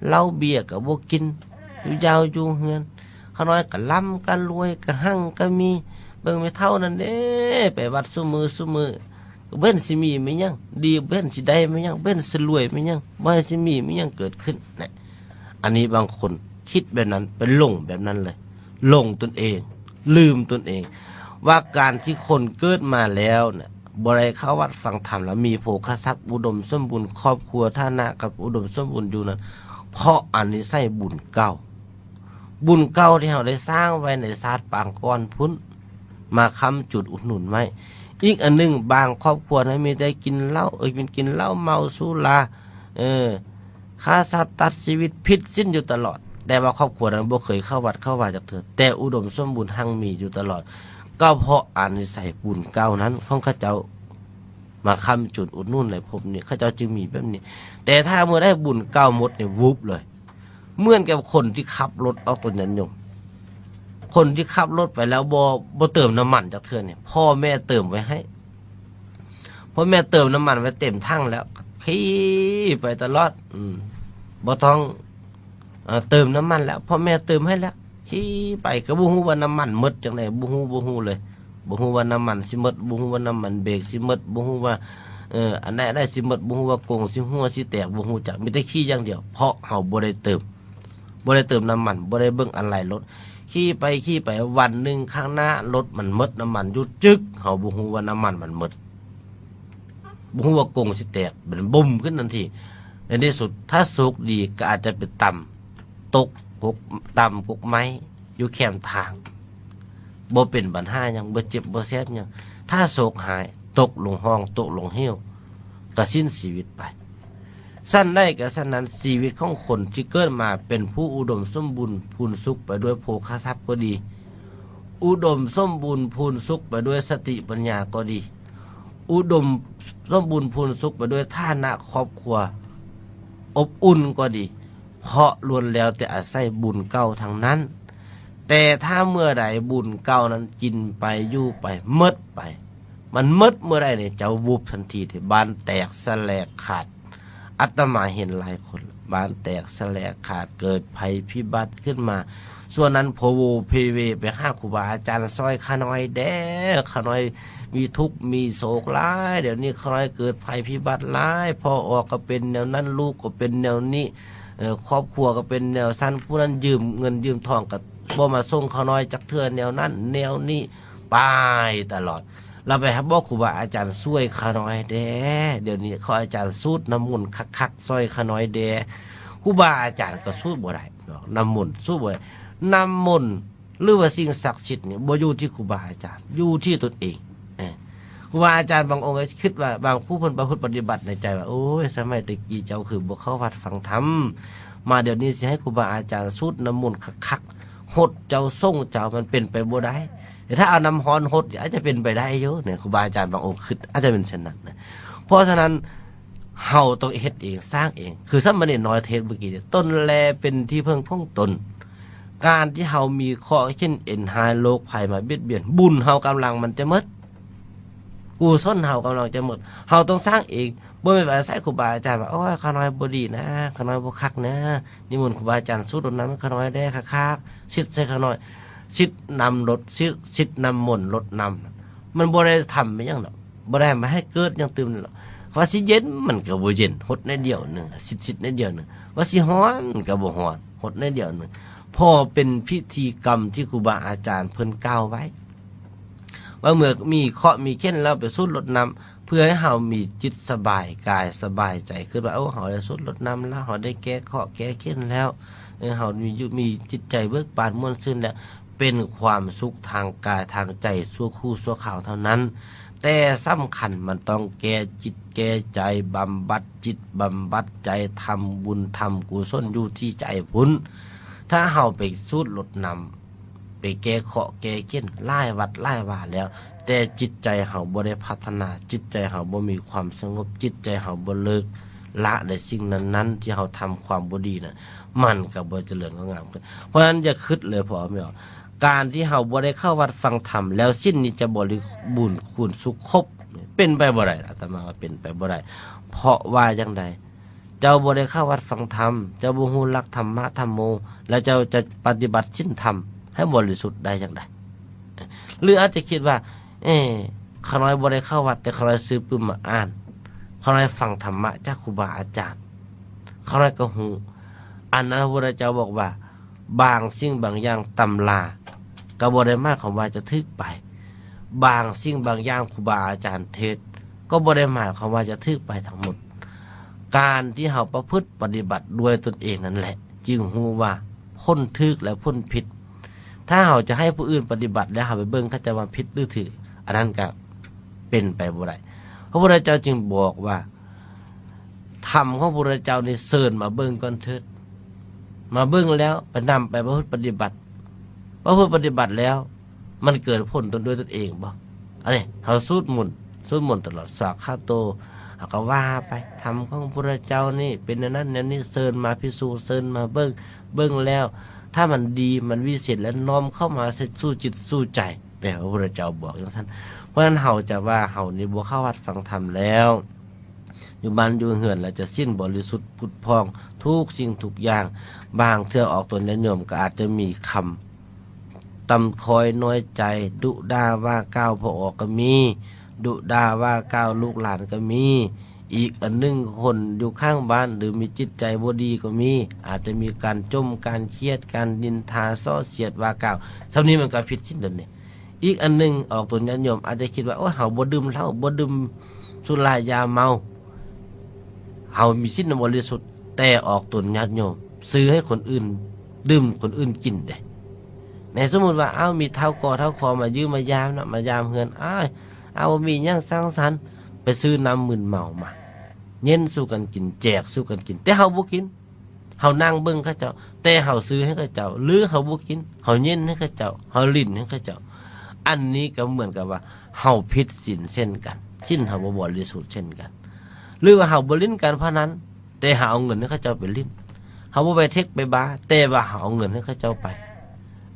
ເຫຼົ້າເບຍກໍບໍ່ກິນ ຢູ່ຍາວຢູ່ເຮືອນ ຂ້ານ້ອຍກໍລ່ຳກໍລວຍ ກະຮັ່ງກະມີ. ເບິ່ງແມ່ເຖົ້ານັ້ນເດ້ ໄປວັດຊຸມື້ຊຸມື້ ກໍບໍ່ເຫັນຊິມີມີຫຍັງດີ ບໍ່ເຫັນຊິໄດ້ມີຫຍັງ ບໍ່ເຫັນຊິລວຍມີຫຍັງ ບໍ່ເຫັນຊິມີມີຫຍັງເກີດຂຶ້ນນະ. ອັນນີ້ບາງຄົນຄິດແບບນັ້ນ ໄປຫຼົງແບບນັ້ນເລີຍ ຫຼົງຕົນເອງ ລືມຕົນເອງ ວ່າການທີ່ຄົນເກີດມາແລ້ວນະ ບໍ່ໄດ້ເຂົ້າວັດຟັງທຳ ແລ້ວມີໂພຄະຊັບອຸດົມສົມບູນ ຄອບຄົວຖານະກໍອຸດົມສົມບູນຢູ່ນັ້ນ ເພາະອານິໄສບຸນເກົ່າ ບຸນເກົ່າທີ່ເຮົາໄດ້ສ້າງໄວ້ໃນຊາດປາງກ່ອນພຸ້ນ ມາຄ້ຳຈຸນອຸດໜູນໄວ້. ອີກອັນໜຶ່ງ ບາງຄອບຄົວນັ້ນມີແຕ່ກິນເຫຼົ້າ ເອີ ກິນ ກິນເຫຼົ້າເມົາສຸລາ ເອີ ຂ້າສັດຕັດຊີວິດ ຜິດສິນຢູ່ຕະຫຼອດ ແຕ່ວ່າຄອບຄົວນັ້ນບໍ່ເຄີຍເຂົ້າວັດເຂົ້າວາຈັກເທື່ອ ແຕ່ອຸດົມສົມບູນຮັ່ງມີຢູ່ຕະຫຼອດ ກໍເພາະອານິໄສບຸນເກົ່ານັ້ນຂອງເຂົາເຈົ້າ ມາຄ້ຳຈຸນອຸດໜູນໃນພົບນີ້ ເຂົາເຈົ້າຈຶ່ງມີແບບນີ້. ແຕ່ຖ້າເມື່ອໃດບຸນເກົ່າໝົດນີ້ ວູບເລີຍ ເໝືອນກັບຄົນທີ່ຂັບລົດອອກຕົນຍາດໂຍມ ຄົນທີ່ຂັບລົດໄປແລ້ວບໍ່ ບໍ່ເຕີມນ້ຳມັນຈັກເທື່ອນີ້ ພໍ່ແມ່ເຕີມໄວ້ໃຫ້ ພໍ່ແມ່ເຕີມນ້ຳມັນໄວ້ເຕັມຖັງແລ້ວ ຂີ່ໄປຕະຫຼອດ ອືມ ບໍ່ຕ້ອງ ເອີ ເຕີມນ້ຳມັນແລ້ວ ພໍ່ແມ່ເຕີມໃຫ້ແລ້ວ ຂີ່ໄປ ກໍບໍ່ຮູ້ວ່ານ້ຳມັນໝົດຈັ່ງໃດ ບໍ່ຮູ້ ບໍ່ຮູ້ເລີຍ ບໍ່ຮູ້ວ່ານ້ຳມັນຊິໝົດ ບໍ່ຮູ້ວ່ານ້ຳມັນເບຣກຊິໝົດ ບໍ່ຮູ້ວ່າ ເອີ ອັນໃດອັນໃດຊິໝົດ ບໍ່ຮູ້ວ່າກົງຊິຮົ່ວຊິແຕກ ບໍ່ຮູ້ຈັກ ມີແຕ່ຂີ່ຢ່າງດຽວ ເພາະເຮົາບໍ່ໄດ້ເຕີມ ບໍ່ໄດ້ເຕີມນ້ຳມັນ ບໍ່ໄດ້ເບິ່ງອາໄຫຼ່ລົດ ຂີ່ໄປຂີ່ໄປ ວັນໜຶ່ງຂ້າງໜ້າລົດມັນໝົດນ້ຳມັນຢູ່ຈຶກ ເຮົາບໍ່ຮູ້ວ່ານ້ຳມັນມັນໝົດ ບໍ່ຮູ້ວ່າກົງຊິແຕກ ມັນບຸ້ມຂຶ້ນທັນທີ. ໃນທີ່ສຸດ ຖ້າໂຊກດີກໍອາດຈະໄປຕຳ ຕົກກົກ ຕຳກົກໄມ້ຢູ່ແຄມທາງ ບໍ່ເປັນບັນຫາຫຍັງ ບໍ່ເຈັບບໍ່ແສບຫຍັງ. ຖ້າໂຊກຮ້າຍ ຕົກລົງຮ່ອງ ຕົກລົງເຫວ ກໍສິ້ນຊີວິດໄປ. ສັນໃດກໍສັນນັ້ນ, ຊີວິດຂອງຄົນທີ່ເກີດມາເປັນຜູ້ອຸດົມສົມບູນພູນສຸກໄປດ້ວຍໂພຄະຊັບກໍດີ, ອຸດົມສົມບູນພູນສຸກໄປດ້ວຍສະຕິປັນຍາກໍດີ, ອຸດົມສົມບູນພູນສຸກໄປດ້ວຍຖານະຄອບຄົວອົບອຸ່ນກໍດີ, ເພາະລ້ວນແລ້ວແຕ່ອາໄສບຸນເກົ່າທັງນັ້ນ. ແຕ່ຖ້າເມື່ອໃດບຸນເກົ່ານັ້ນກິນໄປ ຢູ່ໄປ ໝົດໄປ, ມັນໝົດເມື່ອໃດນີ້ ເຈົ້າວູບທັນທີເດ້, ບ້ານແຕກສະແຫຼກຂາດ. ອາດຕະມາເຫັນຫຼາຍຄົນ ບ້ານແຕກສະແຫຼກຂາດ, ເກີດໄພພິບັດຂຶ້ນມາ. ສ່ວນນັ້ນໂພໂວເພເວໄປຫາຄູບາອາຈານ, ຊ່ອຍຂ້ານ້ອຍແດ່, ຂ້ານ້ອຍມີທຸກມີໂສກຫຼາຍ, ດຽວນີ້ຂ້ານ້ອຍເກີດໄພພິບັດຫຼາຍ, ພໍ່ອອກກໍເປັນແນວນັ້ນ, ລູກກໍເປັນແນວນີ້, ເອີ ຄອບຄົວກໍເປັນແນວຊັ້ນ, ຜູ້ນັ້ນຢືມເງິນຢືມທອງກໍບໍ່ມາສົ່ງຂ້ານ້ອຍຈັກເທື່ອ, ແນວນັ້ນແນວນີ້ ໄປຕະຫຼອດ. ລາວໄປຫາບອກຄູບາອາຈານ, ຊ່ວຍຂ້ານ້ອຍແດ່, ດຽວນີ້ຂໍອາຈານສູດນ້ຳມົນຄັກໆ ຊ່ອຍຂ້ານ້ອຍແດ່. ຄູບາອາຈານກໍສູດບໍ່ໄດ້ເນາະ, ນ້ຳມົນສູດບໍ່ໄດ້. ນ້ຳມົນ ຫຼືວ່າສິ່ງສັກສິດນີ້ ບໍ່ຢູ່ທີ່ຄູບາອາຈານ, ຢູ່ທີ່ຕົນເອງ. ເອີ ຄູບາອາຈານບາງອົງກໍຄິດວ່າ, ບາງຜູ້ເພິ່ນປະພຶດປະຕິບັດໃນໃຈວ່າ, ໂອ້ຍ ສະໄໝແຕ່ກີ້ເຈົ້າຄືບໍ່ເຂົ້າວັດຟັງທຳ, ມາດຽວນີ້ຊິໃຫ້ຄູບາອາຈານສູດນ້ຳມົນຄັກໆ, ຫົດເຈົ້າ ສົ່ງເຈົ້າ, ມັນເປັນໄປບໍ່ໄດ້. ແຕ່ຖ້າເອົານ້ຳຮ້ອນຫົດ ອາດຈະເປັນໄປໄດ້ຢູ່ນະ, ຄູບາອາຈານບາງອົງຄິດອາດຈະເປັນເຊັ່ນນັ້ນນະ. ເພາະສະນັ້ນ ເຮົາຕ້ອງເຮັດເອງ ສ້າງເອງ. ຄືສາມະເນນນ້ອຍເທດເມື່ອກີ້ນີ້, ຕົນແລເປັນທີ່ເພິ່ງຂອງຕົນ. ການທີ່ເຮົາມີເຄາະເຂັນເອັນຮ້າຍໂລກໄພມາບຽດບຽນ, ບຸນເຮົາກຳລັງມັນຈະໝົດ, ກຸສົນເຮົາກຳລັງຈະໝົດ. ເຮົາຕ້ອງສ້າງເອງ, ບໍ່ແມ່ນໄປອາໄສຄູບາອາຈານວ່າ, ໂອ້ຍ ຂ້ານ້ອຍບໍ່ດີນະ, ຂ້ານ້ອຍບໍ່ຄັກນະ, ນິມົນຄູບາອາຈານສູດລົດນ້ຳໃຫ້ຂ້ານ້ອຍແດ່ຄັກໆ, ສິດໃສ່ຂ້ານ້ອຍ, ສິດນ້ຳລົດ, ສິດ ສິດນ້ຳມົນລົດນ້ຳ. ມັນບໍ່ໄດ້ທຳອີ່ຫຍັງດອກ, ບໍ່ໄດ້ມາໃຫ້ເກີດຫຍັງຕື່ມດອກ. ວ່າຊິເຢັນມັນກໍບໍ່ເຢັນ ຫົດໜ້ອຍດຽວໜຶ່ງ ຊິດໆໜ້ອຍດຽວໜຶ່ງ ວ່າຊິຮ້ອນມັນກໍບໍ່ຮ້ອນ ຫົດໜ້ອຍດຽວໜຶ່ງ ເພາະເປັນພິທີກຳທີ່ຄູບາອາຈານເພິ່ນກ່າວໄວ້ ວ່າເມື່ອມີເຄາະມີເຂັນແລ້ວໄປສູດລົດນ້ຳ ເພື່ອໃຫ້ເຮົາມີຈິດສະບາຍກາຍສະບາຍໃຈ ຄືວ່າ ໂອ້ ເຮົາໄດ້ສູດລົດນ້ຳແລ້ວ ເຮົາໄດ້ແກ້ເຄາະແກ້ເຂັນແລ້ວ ເອີ ເຮົາມີຢູ່ ມີຈິດໃຈເບີກບານມ່ວນຊື່ນແລ້ວ ເປັນຄວາມສຸກທາງກາຍທາງໃຈຊົ່ວຄູ່ຊົ່ວຄາວເທົ່ານັ້ນ ແຕ່ສຳຄັນມັນຕ້ອງແກ່ຈິດແກ່ໃຈ ບຳບັດຈິດບຳບັດໃຈ ທຳບຸນທຳກຸສົນຢູ່ທີ່ໃຈພຸ້ນ. ຖ້າເຮົາໄປສູດລົດນ້ຳ ໄປແກ້ເຄາະແກ້ເຂັນຫຼາຍວັດຫຼາຍວາແລ້ວ ແຕ່ຈິດໃຈເຮົາບໍ່ໄດ້ພັດທະນາ ຈິດໃຈເຮົາບໍ່ມີຄວາມສະຫງົບ ຈິດໃຈເຮົາບໍ່ເລີກລະໃນສິ່ງນັ້ນໆ ທີ່ເຮົາທຳຄວາມບໍ່ດີນັ້ນ ມັນກໍບໍ່ຈະເລີນງອກງາມຂຶ້ນ. ເພາະນັ້ນຢ່າຄິດເລີຍພໍ່ແມ່ ການທີ່ເຮົາບໍ່ໄດ້ເຂົ້າວັດຟັງທຳ ແລ້ວສິນນີ້ຈະບໍລິບູນຄູນສຸກຄົບ ເປັນໄປບໍ່ໄດ້. ອາດຕະມາວ່າເປັນໄປບໍ່ໄດ້. ເພາະວ່າຈັ່ງໃດ? ເຈົ້າບໍ່ໄດ້ເຂົ້າວັດຟັງທຳ ເຈົ້າບໍ່ຮູ້ຫຼັກທຳມະທຳໂມ ແລ້ວເຈົ້າຈະປະຕິບັດສິນທຳໃຫ້ບໍລິສຸດໄດ້ຈັ່ງໃດ? ຫຼືອາດຈະຄິດວ່າ ເອ ຂ້ານ້ອຍບໍ່ໄດ້ເຂົ້າວັດ ແຕ່ຂ້ານ້ອຍຊື້ປຶ້ມມາອ່ານ ຂ້ານ້ອຍຟັງທຳມະຈາກຄູບາອາຈານ ຂ້ານ້ອຍກໍຮູ້. ອັນນັ້ນພະພຸດທະເຈົ້າບອກວ່າ ບາງສິ່ງບາງຢ່າງຕຳລາກໍບໍ່ໄດ້ໝາຍຄວາມວ່າຈະຖືກໄປ ບາງສິ່ງບາງຢ່າງຄູບາອາຈານເທດກໍບໍ່ໄດ້ໝາຍຄວາມວ່າຈະຖືກໄປທັງໝົດ. ການທີ່ເຮົາປະພຶດປະຕິບັດດ້ວຍຕົນເອງນັ້ນແຫຼະ ຈຶ່ງຮູ້ວ່າຜົນຖືກ ແລະ ຜົນຜິດ. ຖ້າເຮົາຈະໃຫ້ຜູ້ອື່ນປະຕິບັດ ແລ້ວເຮົາໄປເບິ່ງເຂົາເຈົ້າວ່າຜິດ ຫຼື ຖືກ ອັນນັ້ນກໍເປັນໄປບໍ່ໄດ້. ພະພຸດທະເຈົ້າຈຶ່ງບອກວ່າ ທຳຂອງພະພຸດທະເຈົ້ານີ້ເຊີນມາເບິ່ງກ່ອນເທີດ ມາເບິ່ງແລ້ວໄປນຳໄປປະພຶດປະຕິບັດ ປະພຶດປະຕິບັດແລ້ວ ມັນເກີດຜົນຕົນດ້ວຍຕົນເອງບໍ່? ອັນນີ້ເຮົາສູດມົນ ສູດມົນຕະຫຼອດ ສວາຄາໂຕ ເຮົາກໍວ່າໄປ ທຳຂອງພະພຸດທະເຈົ້ານີ້ເປັນແນວນັ້ນແນວນີ້ ເຊີນມາພິສູດ ເຊີນມາເບິ່ງ ເບິ່ງແລ້ວ ຖ້າມັນດີ ມັນວິເສດ ແລະ ນ້ອມເຂົ້າມາໃສ່ສູ່ຈິດສູ່ໃຈ ແມ່ນພະພຸດທະເຈົ້າບອກຈັ່ງຊັ້ນ. ເພາະນັ້ນເຮົາຈະວ່າເຮົານີ້ບໍ່ເຂົ້າວັດຟັງທຳແລ້ວ ຢູ່ບ້ານຢູ່ເຮືອນແລ້ວຈະສິນບໍລິສຸດຜຸດຜ່ອງທຸກສິ່ງທຸກຢ່າງ. ບາງເທື່ອອອກຕົນຍາດໂຍມກໍອາດຈະມີຄຳ ຕ່ຳຕ້ອຍນ້ອຍໃຈ ດຸດ່າວ່າກ່າວພໍ່ອອກກໍມີ ດຸດ່າວ່າກ່າວລູກຫຼານກໍມີ. ອີກອັນໜຶ່ງ ຄົນຢູ່ຂ້າງບ້ານ ຫຼື ມີຈິດໃຈບໍ່ດີກໍມີ ອາດຈະມີການຈົ່ມ ການຄຽດ ການນິນທາ ສໍ້ສຽດວ່າກ່າວ ສ່ຳນີ້ມັນກໍຜິດສິນແລ້ວນີ້. ອີກອັນໜຶ່ງ ອອກຕົນຍາດໂຍມອາດຈະຄິດວ່າ ໂອ້ຍ ເຮົາບໍ່ດື່ມເຫຼົ້າ ບໍ່ດື່ມສຸລາຢາເມົາ ເຮົາມີສິນບໍລິສຸດ ແຕ່ອອກຕົນຍາດໂຍມ ຊື້ໃຫ້ຄົນອື່ນດື່ມ ຄົນອື່ນກິນເດ້. ໃນສົມມຸດວ່າ ເອົ້າ ມີທ້າວກໍທ້າວຄໍມາຢ້ມມາຢາມເນາະ ມາຢາມເຮືອນ ອ້າຍ ເອົາ ບໍ່ມີຫຍັງສັງສັນ ໄປຊື້ນ້ຳມຶນເມົາມາ ເຢັນສູ່ກັນກິນ ແຈກສູ່ກັນກິນ ແຕ່ເຮົາບໍ່ກິນ. ເຮົານັ່ງເບິ່ງເຂົາເຈົ້າ ແຕ່ເຮົາຊື້ໃຫ້ເຂົາເຈົ້າ ຫຼື ເຮົາບໍ່ກິນ ເຮົາເຢັນໃຫ້ເຂົາເຈົ້າ ເຮົາຫຼິ້ນໃຫ້ເຂົາເຈົ້າ ອັນນີ້ກໍເໝືອນກັບວ່າເຮົາຜິດສິນເຊັ່ນກັນ ສິນເຮົາບໍ່ບໍລິສຸດເຊັ່ນກັນ. ຫຼືວ່າເຮົາບໍ່ຫຼິ້ນການພະນັນ ແຕ່ເຮົາເອົາເງິນໃຫ້ເຂົາເຈົ້າໄປຫຼິ້ນ ເຮົາບໍ່ໄປເທັກໄປບາ ແຕ່ວ່າເຮົາເອົາເງິນໃຫ້ເຂົາເຈົ້າໄປ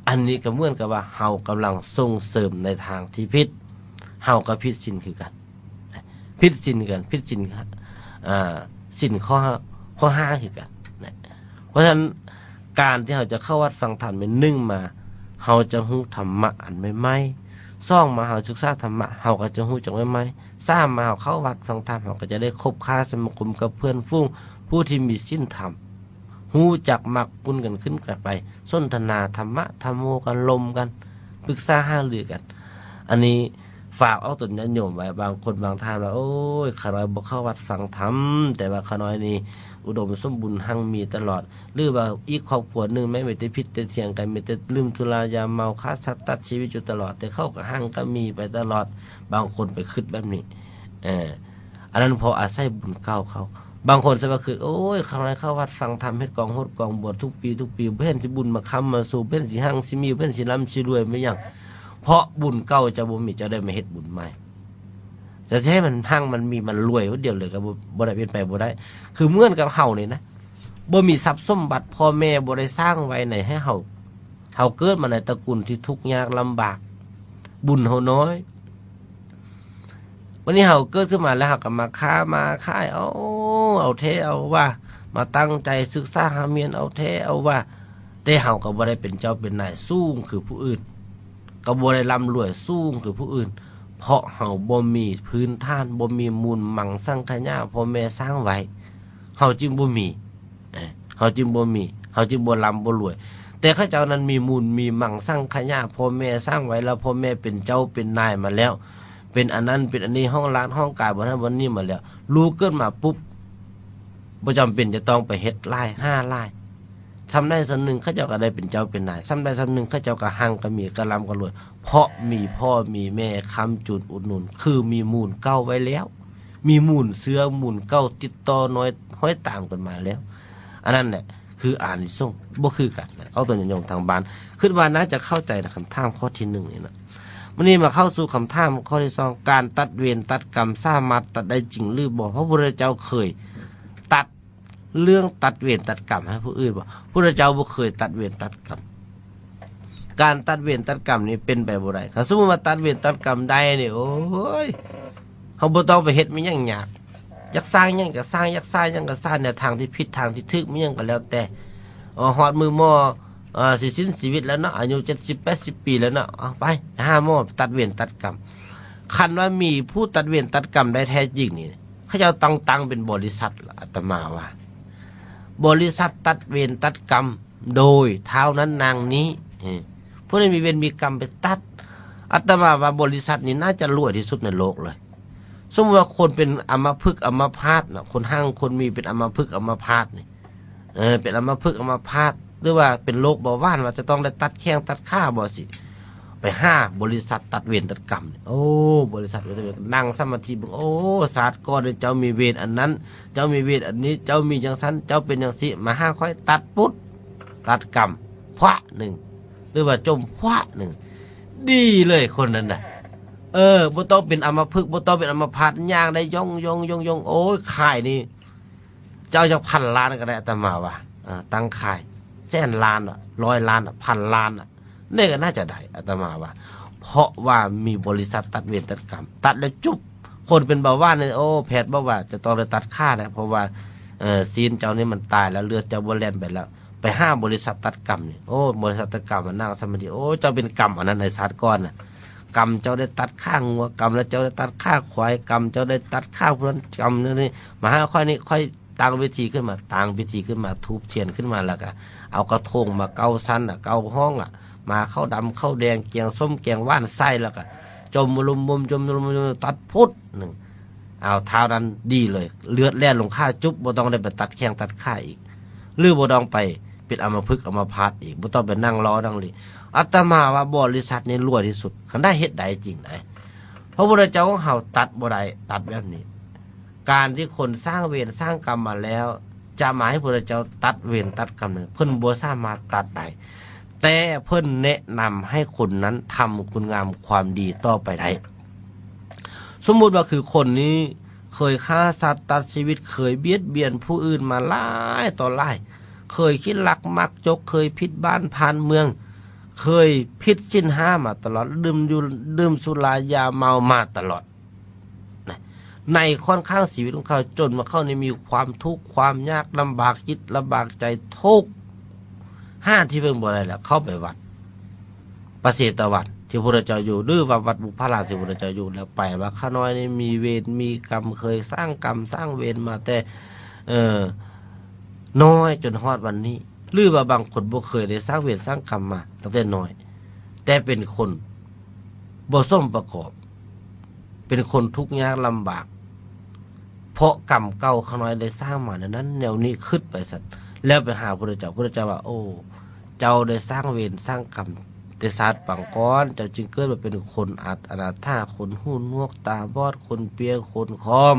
ອັນນີ້ກໍເໝືອນກັບວ່າເຮົາກຳລັງສົ່ງເສີມໃນທາງທີ່ຜິດ ເຮົາກໍຜິດສິນຄືກັນ. ຜິດສິນກັນ ຜິດສິນ ອ່າ ສິນຂໍ້ ຂໍ້ຫ້າຄືກັນນະ. ເພາະສະນັ້ນ ການທີ່ເຮົາຈະເຂົ້າວັດຟັງທຳແມ່ນ ໜຶ່ງມາ ເຮົາຈະຮູ້ທຳມະອັນໃໝ່ໆ ສອງມາ ເຮົາສຶກສາທຳມະ ເຮົາກໍຈະຮູ້ຈັກໃໝ່ໆ ສາມມາ ເຮົາເຂົ້າວັດຟັງທຳ ເຮົາກໍຈະໄດ້ຄົບຄ້າສະມາຄົມກັບເພື່ອນຝູງຜູ້ທີ່ມີສິນທຳ ຮູ້ຈັກໝັກປຸ້ນກັນຂຶ້ນກັນໄປ ສົນທະນາທຳມະທຳໂມກັນ ລົມກັນ ປຶກສາຫາລືກັນ. ອັນນີ້ຝາກອອກຕົນຍາດໂຍມໄວ້ ບາງຄົນບາງທ່ານວ່າ ໂອ້ຍ ຂ້ານ້ອຍບໍ່ເຂົ້າວັດຟັງທຳ ແຕ່ວ່າຂ້ານ້ອຍນີ້ອຸດົມສົມບູນຮັ່ງມີຕະຫຼອດ ຫຼືວ່າອີກຄອບຄົວໜຶ່ງແມ່ນມີແຕ່ຜິດແຕ່ຖຽງກັນ ມີແຕ່ດື່ມສຸລາຢາເມົາ ຂ້າສັດຕັດຊີວິດຢູ່ຕະຫຼອດ ແຕ່ເຂົາກໍຮັ່ງກໍມີໄປຕະຫຼອດ. ບາງຄົນໄປຄິດແບບນີ້ ເອີ ອັນນັ້ນເພາະອາໄສບຸນເກົ່າເຂົາ. ບາງຄົນສະວ່າຄື ໂອ້ຍ ຂ້ານ້ອຍເຂົ້າວັດຟັງທຳ ເຮັດກອງຫົດກອງບວດທຸກປີທຸກປີ ບໍ່ເຫັນຊິບຸນມາຄ້ຳມາຊູ ບໍ່ເຫັນຊິຮັ່ງຊິມີ ບໍ່ເຫັນຊິລ່ຳຊິລວຍ ແມ່ນຫຍັງ? ເພາະບຸນເກົ່າເຈົ້າບໍ່ມີ ເຈົ້າໄດ້ມາເຮັດບຸນໃໝ່. ຈະໃຫ້ມັນຮັ່ງມັນມີມັນລວຍຄົນດຽວເລີຍ ກໍບໍ່ ບໍ່ໄດ້ ເປັນໄປບໍ່ໄດ້. ຄືເໝືອນກັບເຮົານີ້ນະ ບໍ່ມີຊັບສົມບັດ ພໍ່ແມ່ບໍ່ໄດ້ສ້າງໄວ້ໃນໃຫ້ເຮົາ ເຮົາເກີດມາໃນຕະກຸນທີ່ທຸກຍາກລຳບາກ ບຸນເຮົານ້ອຍ. ວັນນີ້ເຮົາເກີດຂຶ້ນມາແລ້ວ ເຮົາກໍມາຄ້າມາຂາຍ ເອົາ ເອົາແທ້ເອົາວ່າ ມາຕັ້ງໃຈສຶກສາຮ່ຳຮຽນ ເອົາແທ້ເອົາວ່າ ແຕ່ເຮົາກໍບໍ່ໄດ້ເປັນເຈົ້າເປັນນາຍສູງຄືຜູ້ອື່ນ ກໍບໍ່ໄດ້ລ່ຳລວຍສູງຄືຜູ້ອື່ນ. ເພ ເພາະເຮົາບໍ່ມີພື້ນຖານ ບໍ່ມີມູນມັງສັງຂະຍາພໍ່ແມ່ສ້າງໄວ້ ເຮົາຈຶ່ງບໍ່ມີ ເອີ ເຮົາຈຶ່ງບໍ່ມີ ເຮົາຈຶ່ງບໍ່ລ່ຳບໍ່ລວຍ. ແຕ່ເຂົາເຈົ້ານັ້ນມີມູນມີມັງສັງຂະຍາພໍ່ແມ່ສ້າງໄວ້ ແລ້ວພໍ່ແມ່ເປັນເຈົ້າເປັນນາຍມາແລ້ວ ເປັນອັນນັ້ນເປັນອັນນີ້ ຫ້ອງລາດຫ້ອງການ ບ່ອນນັ້ນບ່ອນນີ້ມາແລ້ວ ລູກເກີດມາປຸບ ບໍ່ຈຳເປັນຈະຕ້ອງໄປເຮັດຫຼາຍ ຫາຫຼາຍ. ສ່ຳໃດສ່ຳໜຶ່ງເຂົາເຈົ້າກໍໄດ້ເປັນເຈົ້າເປັນນາຍ, ສ່ຳໃດສ່ຳໜຶ່ງເຂົາເຈົ້າກໍຮັ່ງກໍມີ ກໍລ່ຳກໍລວຍ ເພາະມີພໍ່ມີແມ່ຄ້ຳຈູນອຸດໜູນ ຄືມີມູນເກົ່າໄວ້ແລ້ວ, ມີມູນເຊື້ອມູນເກົ່າຕິດຕໍ່ນ້ອຍຫ້ອຍຕາມກັນມາແລ້ວ. ອັນນັ້ນແຫຼະຄືອານິສົງ ບໍ່ຄືກັນນະ. ເອົາຕົວຍາດໂຍມທາງບ້ານ ຄິດວ່າໜ້າຈະເຂົ້າໃຈນະ ຄຳຖາມຂໍ້ທີໜຶ່ງນີ້ນະ. ມື້ນີ້ມາເຂົ້າສູ່ຄຳຖາມຂໍ້ທີສອງ ການຕັດເວນຕັດກຳສາມາດຕັດໄດ້ຈິງຫຼືບໍ່? ພະພຸດທະເຈົ້າເຄີຍຕັດ ເລື່ອງຕັດເວນຕັດກຳໃຫ້ຜູ້ອື່ນບໍ່? ພຸດທະເຈົ້າບໍ່ເຄີຍຕັດເວນຕັດກຳ. ການຕັດເວນຕັດກຳນີ້ເປັນໄປບໍ່ໄດ້. ຄັນສົມມຸດວ່າຕັດເວນຕັດກຳໄດ້ນີ້ ໂອ້ຍ ເຮົາບໍ່ຕ້ອງໄປເຮັດມີຫຍັງຍາກ. ຢາກສ້າງຫຍັງກໍສ້າງ, ຢາກສ້າງຫຍັງກໍສ້າງ, ແນວທາງທີ່ຜິດ, ທາງທີ່ຖືກ, ມີຫຍັງກໍແລ້ວແຕ່. ເອີ ຮອດມື້ໝໍ ເອີ ຊິສິ້ນຊີວິດແລ້ວເນາະ, ອາຍຸເຈັດສິບແປດສິບປີແລ້ວເນາະ, ເອົາໄປ ໄປຫາໝໍຕັດເວນຕັດກຳ. ຄັນວ່າມີຜູ້ຕັດເວນຕັດກຳໄດ້ແທ້ຈິງນີ້ ເຂົາເຈົ້າຕ້ອງຕັ້ງເປັນບໍລິສັດລະ ອາດຕະມາວ່າ ບໍລິສັດຕັດເວນຕັດກຳໂດຍທ້າວນັ້ນນາງນີ້ ເອີ ຜູ້ໃດມີເວນມີກຳໄປຕັດ. ອາດຕະມາວ່າບໍລິສັດນີ້ໜ້າຈະລວຍທີ່ສຸດໃນໂລກເລີຍ. ສົມມຸດວ່າຄົນເປັນອຳມະພຶກອຳມະພາດນະ, ຄົນຮັ່ງຄົນມີເປັນອຳມະພຶກອຳມະພາດນີ້ ເອີ ເປັນອຳມະພຶກອຳມະພາດ ຫຼືວ່າເປັນໂລກເບົາຫວານ ວ່າຈະຕ້ອງໄດ້ຕັດແຂ້ງຕັດຂາບໍ່ ຊິໄປຫາບໍລິສັດຕັດເວນຕັດກຳ. ໂອ້ ບໍລິສັດຕັດເວນຕັດກຳ ນັ່ງສະມາທິເບິ່ງ ໂອ້ ຊາດກ່ອນນີ້ເຈົ້າມີເວນອັນນັ້ນ ເຈົ້າມີເວນອັນນີ້ ເຈົ້າມີຈັ່ງຊັ້ນ ເຈົ້າເປັນຈັ່ງຊີ້ ມາຫາຂ້ອຍຕັດປຸດ ຕັດກຳ ພວະໜຶ່ງ ຫຼືວ່າຈົ່ມ ພວະໜຶ່ງ ດີເລີຍຄົນນັ້ນນະ. ເອີ ບໍ່ຕ້ອງເປັນອຳມະພຶກ ບໍ່ຕ້ອງເປັນອຳມະພາດ ຍ່າງໄດ້ຢ່ອງໆໆໆ ໂອ້ຍ ຂາຍນີ້ ເຈົ້າຈັກພັນລ້ານກໍໄດ້ ອາດຕະມາວ່າ ເອີ ຕັ້ງຂາຍແສນລ້ານ ຮ້ອຍລ້ານ ພັນລ້ານ ນີ້ກໍໜ້າຈະໄດ້ ອາດຕະມາວ່າ. ເພາະວ່າມີບໍລິສັດຕັດເວນຕັດກຳ ຕັດແລ້ວຈຸບ. ຄົນເປັນເບົາຫວານນີ້ ໂອ້ ແພດບອກວ່າຈະຕ້ອງໄດ້ຕັດຂາແລ້ວ ເພາະວ່າ ເອີ ຊີ້ນເຈົ້ານີ້ມັນຕາຍແລ້ວ ເລືອດເຈົ້າບໍ່ແລ່ນໄປແລ້ວ. ໄປຫາບໍລິສັດຕັດກຳນີ້ ໂອ້ ບໍລິສັດຕັດກຳມານັ່ງສະມາທິ ໂອ້ ເຈົ້າເປັນກຳອັນນັ້ນໃນຊາດກ່ອນນະ ກຳເຈົ້າໄດ້ຕັດຂາງົວ ກຳແລ້ວເຈົ້າໄດ້ຕັດຂາຄວາຍ ກຳເຈົ້າໄດ້ຕັດຂາຜູ້ນັ້ນ ກຳນີ້ ມາຫາຂ້ອຍນີ້ ຂ້ອຍຕັ້ງເວທີຂຶ້ນມາ ຕັ້ງເວທີຂຶ້ນມາ ທູບທຽນຂຶ້ນມາ ແລ້ວກະເອົາກະທົງມາເກົ້າຊັ້ນນະ ເກົ້າຫ້ອງອະ ມາເຂົ້າດຳເຂົ້າແດງ ແກງສົ້ມແກງຫວານໃສ່ ແລ້ວກະຈົ່ມລວມ ຈົ່ມລວມ ຕັດພຸດໜຶ່ງ ເອົາ ທ້າວນັ້ນດີເລີຍ ເລືອດແລ່ນລົງຂາຈຸບ ບໍ່ຕ້ອງໄດ້ໄປຕັດແຂ້ງຕັດຂາອີກ ຫຼືບໍ່ຕ້ອງໄປເປັນອຳມະພຶກອຳມະພາດອີກ ບໍ່ຕ້ອງໄປນັ່ງລໍນັ່ງລີ. ອາດຕະມາວ່າບໍລິສັດນີ້ລວຍທີ່ສຸດ ຄັນໄດ້ເຮັດໄດ້ຈິງນະ. ພະພຸດທະເຈົ້າຂອງເຮົາຕັດບໍ່ໄດ້ ຕັດແບບນີ້. ການທີ່ຄົນສ້າງເວນສ້າງກຳມາແລ້ວ ຈະມາໃຫ້ພະພຸດທະເຈົ້າຕັດເວນຕັດກຳນັ້ນ ເພິ່ນບໍ່ສາມາດຕັດໄດ້ ແຕ່ເພິ່ນແນະນຳໃຫ້ຄົນນັ້ນທຳຄຸນງາມຄວາມດີຕໍ່ໄປໄດ້. ສົມມຸດວ່າຄືຄົນນີ້ເຄີຍຂ້າສັດຕັດຊີວິດ ເຄີຍບຽດບຽນຜູ້ອື່ນມາຫຼາຍຕໍ່ຫຼາຍ ເຄີຍຄິດລັກມັກຈົກ ເຄີຍຜິດບ້ານຜ່ານເມືອງ ເຄີຍຜິດສິນຫ້າມາຕະຫຼອດ ດື່ມຢູ່ ດື່ມສຸລາຢາເມົາມາຕະຫຼອດ ໃນຂ້ອນຂ້າງຊີວິດຂອງເຂົາ ຈົນວ່າເຂົານີ້ມີຄວາມທຸກຄວາມຍາກ ລຳບາກຈິດລຳບາກໃຈ ທຸກ ຫາທີ່ເພິ່ງບໍ່ໄດ້ແລ້ວ ເຂົ້າໄປວັດພະເຊຕະວັນທີ່ພະພຸດທະເຈົ້າຢູ່ ຫຼືວ່າວັດບຸບພາລາມທີ່ພະພຸດທະເຈົ້າຢູ່ ແລ້ວໄປວ່າຂ້ານ້ອຍນີ້ມີເວນມີກຳ ເຄີຍສ້າງກຳສ້າງເວນມາແຕ່ ເອີ ນ້ອຍຈົນຮອດວັນນີ້ ຫຼືວ່າບາງຄົນບໍ່ເຄີຍໄດ້ສ້າງເວນສ້າງກຳມາຕັ້ງແຕ່ນ້ອຍ ແຕ່ເປັນຄົນບໍ່ສົມປະກອບ ເປັນຄົນທຸກຍາກລຳບາກ ເພາະກຳເກົ່າຂ້ານ້ອຍໄດ້ສ້າງມາແນວນັ້ນແນວນີ້ ຄຶດໄປຊັ້ນ ແລ້ວໄປຫາພຸດທະເຈົ້າ ພຸດທະເຈົ້າວ່າ ໂອ້ ເຈົ້າໄດ້ສ້າງເວນສ້າງກຳແຕ່ຊາດປາງກ່ອນ ເຈົ້າຈຶ່ງເກີດມາເປັນຄົນອາດອະນາຖາ ຄົນຫູໜວກຕາບອດ ຄົນເປ່ຍ ຄົນຄອມ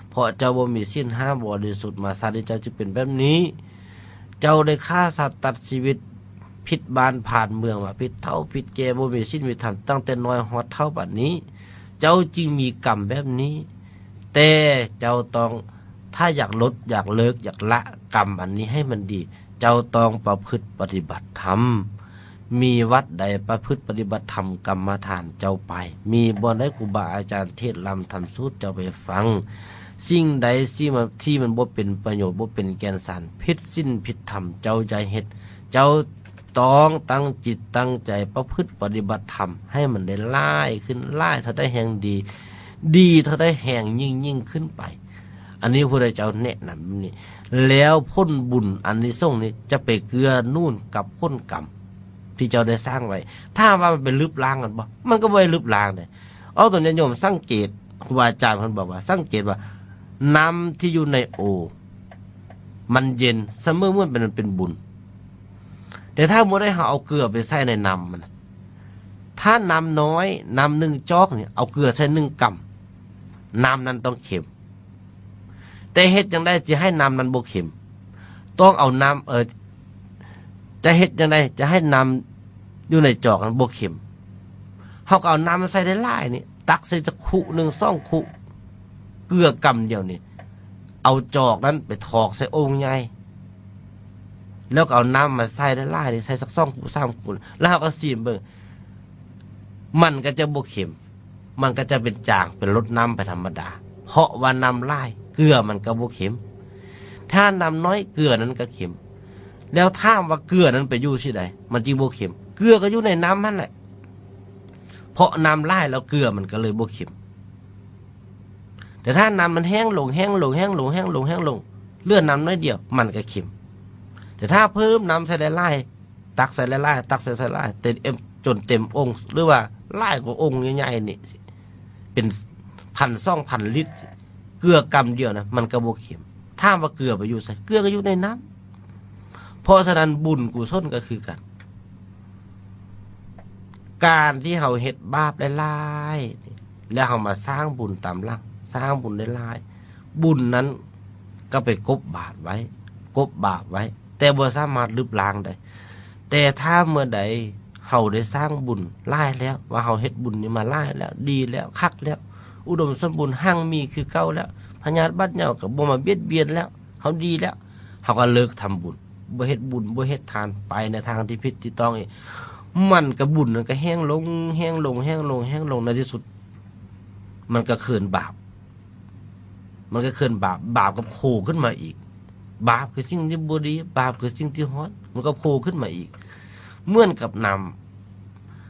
ເພາະເຈົ້າບໍ່ມີສິນຫ້າບໍລິສຸດມາ ຊາດນີ້ເຈົ້າຈຶ່ງເປັນແບບນີ້. ເຈົ້າໄດ້ຂ້າສັດຕັດຊີວິດ ຜິດບ້ານຜ່ານເມືອງມາ ຜິດເຖົ້າຜິດແກ່ ບໍ່ມີສິນມີທຳ ຕັ້ງແຕ່ນ້ອຍຮອດເຖົ້າປານນີ້ ເຈົ້າຈຶ່ງມີກຳແບບນີ້. ແຕ່ເຈົ້າຕ້ອງ ຖ້າຢາກຫຼຸດ ຢາກເລີກ ຢາກລະກຳອັນນີ້ໃຫ້ມັນດີ ເຈົ້າຕ້ອງປະພຶດປະຕິບັດທຳ. ມີວັດໃດປະພຶດປະຕິບັດທຳກຳມະຖານເຈົ້າໄປ, ມີບ່ອນໃດຄູບາອາຈານເທດລ່ຳທຳສູດເຈົ້າໄປຟັງ. ສິ່ງໃດທີ່ມັນ ທີ່ມັນບໍ່ເປັນປະໂຫຍດ ບໍ່ເປັນແກ່ນສານ, ຜິດສິນຜິດທຳ ເຈົ້າຢ່າເຮັດ. ເຈົ້າ ຕ້ອງຕັ້ງຈິດຕັ້ງໃຈປະພຶດປະຕິບັດທຳໃຫ້ມັນໄດ້ຫຼາຍຂຶ້ນ, ຫຼາຍເທົ່າໃດແຮ່ງດີ, ດີເທົ່າໃດແຮ່ງຍິ່ງໆຂຶ້ນໄປ. ອັນນີ້ພະພຸດທະເຈົ້າແນະນຳແບບນີ້, ແລ້ວຜົນບຸນອານິສົງນີ້ຈະໄປເກື້ອໜູນກັບຜົນກຳທີ່ເຈົ້າໄດ້ສ້າງໄວ້. ຖາມວ່າມັນໄປລຶບລ້າງມັນບໍ່? ມັນກໍບໍ່ໄດ້ລຶບລ້າງເດ້. ເອົາ ຕົວຍາດໂຍມສັງເກດ, ຄູບາອາຈານເພິ່ນບອກວ່າ ສັງເກດວ່ານ້ຳທີ່ຢູ່ໃນໂອ ມັນເຢັນ ສະເໝີເໝືອນເປັນ ເປັນບຸນ. ແຕ່ຖ້າເມື່ອໃດເຮົາເອົາເກືອໄປໃສ່ໃນນ້ຳມັນນະ, ຖ້ານ້ຳນ້ອຍ, ນ້ຳໜຶ່ງຈອກນີ້ ເອົາເກືອໃສ່ໜຶ່ງກຳ, ນ້ຳນັ້ນຕ້ອງເຄັມ. ແຕ່ເຮັດຈັ່ງໃດຈະໃຫ້ນ້ຳນັ້ນບໍ່ເຄັມ? ຕ້ອງເອົານ້ຳ, ເອີ ຈະເຮັດຈັ່ງໃດຈະໃຫ້ນ້ຳຢູ່ໃນຈອກນັ້ນບໍ່ເຄັມ? ເຮົາກໍເອົານ້ຳມາໃສ່ຫຼາຍໆນີ້, ຕັກໃສ່ຈັກຄຸໜຶ່ງສອງຄຸ, ເກືອກຳດຽວນີ້ ເອົາຈອກນັ້ນໄປຖອກໃສ່ໂອ່ງໃຫຍ່, ແລ້ວກໍເອົານ້ຳມາໃສ່ຫຼາຍໆນີ້, ໃສ່ສັກສອງຄຸສາມຄຸ, ແລ້ວເຮົາກໍຊີມເບິ່ງ, ມັນກໍຈະບໍ່ເຄັມ. ມັນກໍຈະເປັນຈາງ ເປັນລົດນ້ຳໄປທຳມະດາ, ເພາະວ່ານ້ຳຫຼາຍ ເກືອມັນກໍບໍ່ເຄັມ. ຖ້ານ້ຳນ້ອຍ ເກືອນັ້ນກໍເຄັມ. ແລ້ວຖາມວ່າເກືອນັ້ນໄປຢູ່ທີ່ໃດ ມັນຈຶ່ງບໍ່ເຄັມ? ເກືອກໍຢູ່ໃນນ້ຳຫັ້ນແຫຼະ, ເພາະນ້ຳຫຼາຍແລ້ວ ເກືອມັນກໍເລີຍບໍ່ເຄັມ. ແຕ່ຖ້ານ້ຳມັນແຫ້ງລົງ, ແຫ້ງລົງ, ແຫ້ງລົງ, ແຫ້ງລົງ, ແຫ້ງລົງ, ເຫຼືອນ້ຳໜ້ອຍດຽວ ມັນກໍເຄັມ. ແຕ່ຖ້າເພີ່ມນ້ຳໃສ່ຫຼາຍໆ, ຕັກໃສ່ຫຼາຍໆ, ຕັກໃສ່ຫຼາຍໆ, ເຕັມ ຈົນເຕັມໂອ່ງ ຫຼືວ່າຫຼາຍກວ່າໂອ່ງໃຫຍ່ໆນີ້ ເປັນພັນສອງພັນລິດ, ເກືອກຳດຽວນະ ມັນກໍບໍ່ເຄັມ. ຖາມວ່າເກືອໄປຢູ່ໃສ? ເກືອກໍຢູ່ໃນນ້ຳ. ເພາະສະນັ້ນ ບຸນກຸສົນກໍຄືກັນ. ການທີ່ເຮົາເຮັດບາບຫຼາຍໆ ແລ້ວເຮົາມາສ້າງບຸນຕາມຫຼັງ, ສ້າງບຸນຫຼາຍໆ, ບຸນນັ້ນກໍໄປກົບບາດໄວ້, ກົບບາບໄວ້, ແຕ່ບໍ່ສາມາດລຶບລ້າງໄດ້. ແຕ່ຖ້າເມື່ອໃດເຮົາໄດ້ສ້າງບຸນຫຼາຍແລ້ວ, ວ່າເຮົາເຮັດບຸນນີ້ມາຫຼາຍແລ້ວ, ດີແລ້ວ, ຄັກແລ້ວ, ອຸດົມສົມບູນ, ຮັ່ງມີຄືເກົ່າແລ້ວ, ພະຍາດບາດເຍົາກໍບໍ່ມາບຽດບຽນແລ້ວ, ເຮົາດີແລ້ວ, ເຮົາກໍເລີກທຳບຸນ, ບໍ່ເຮັດບຸນ, ບໍ່ເຮັດທານ, ໄປໃນທາງທີ່ຜິດທີ່ຕ້ອງອີກ. ມັນກໍ ບຸນນັ້ນກໍແຫ້ງລົງ, ແຫ້ງລົງ, ແຫ້ງລົງ, ແຫ້ງລົງ, ໃນທີ່ສຸດ ມັນກໍເຄີນບາບ. ມັນກໍເຄີນບາບ, ບາບກໍໂຜຂຶ້ນມາອີກ. ບາບຄືສິ່ງທີ່ບໍ່ດີ, ບາບຄືສິ່ງທີ່ຮ້ອນ, ມັນກໍໂຜຂຶ້ນມາອີກ. ເໝືອນກັບນ້ຳ,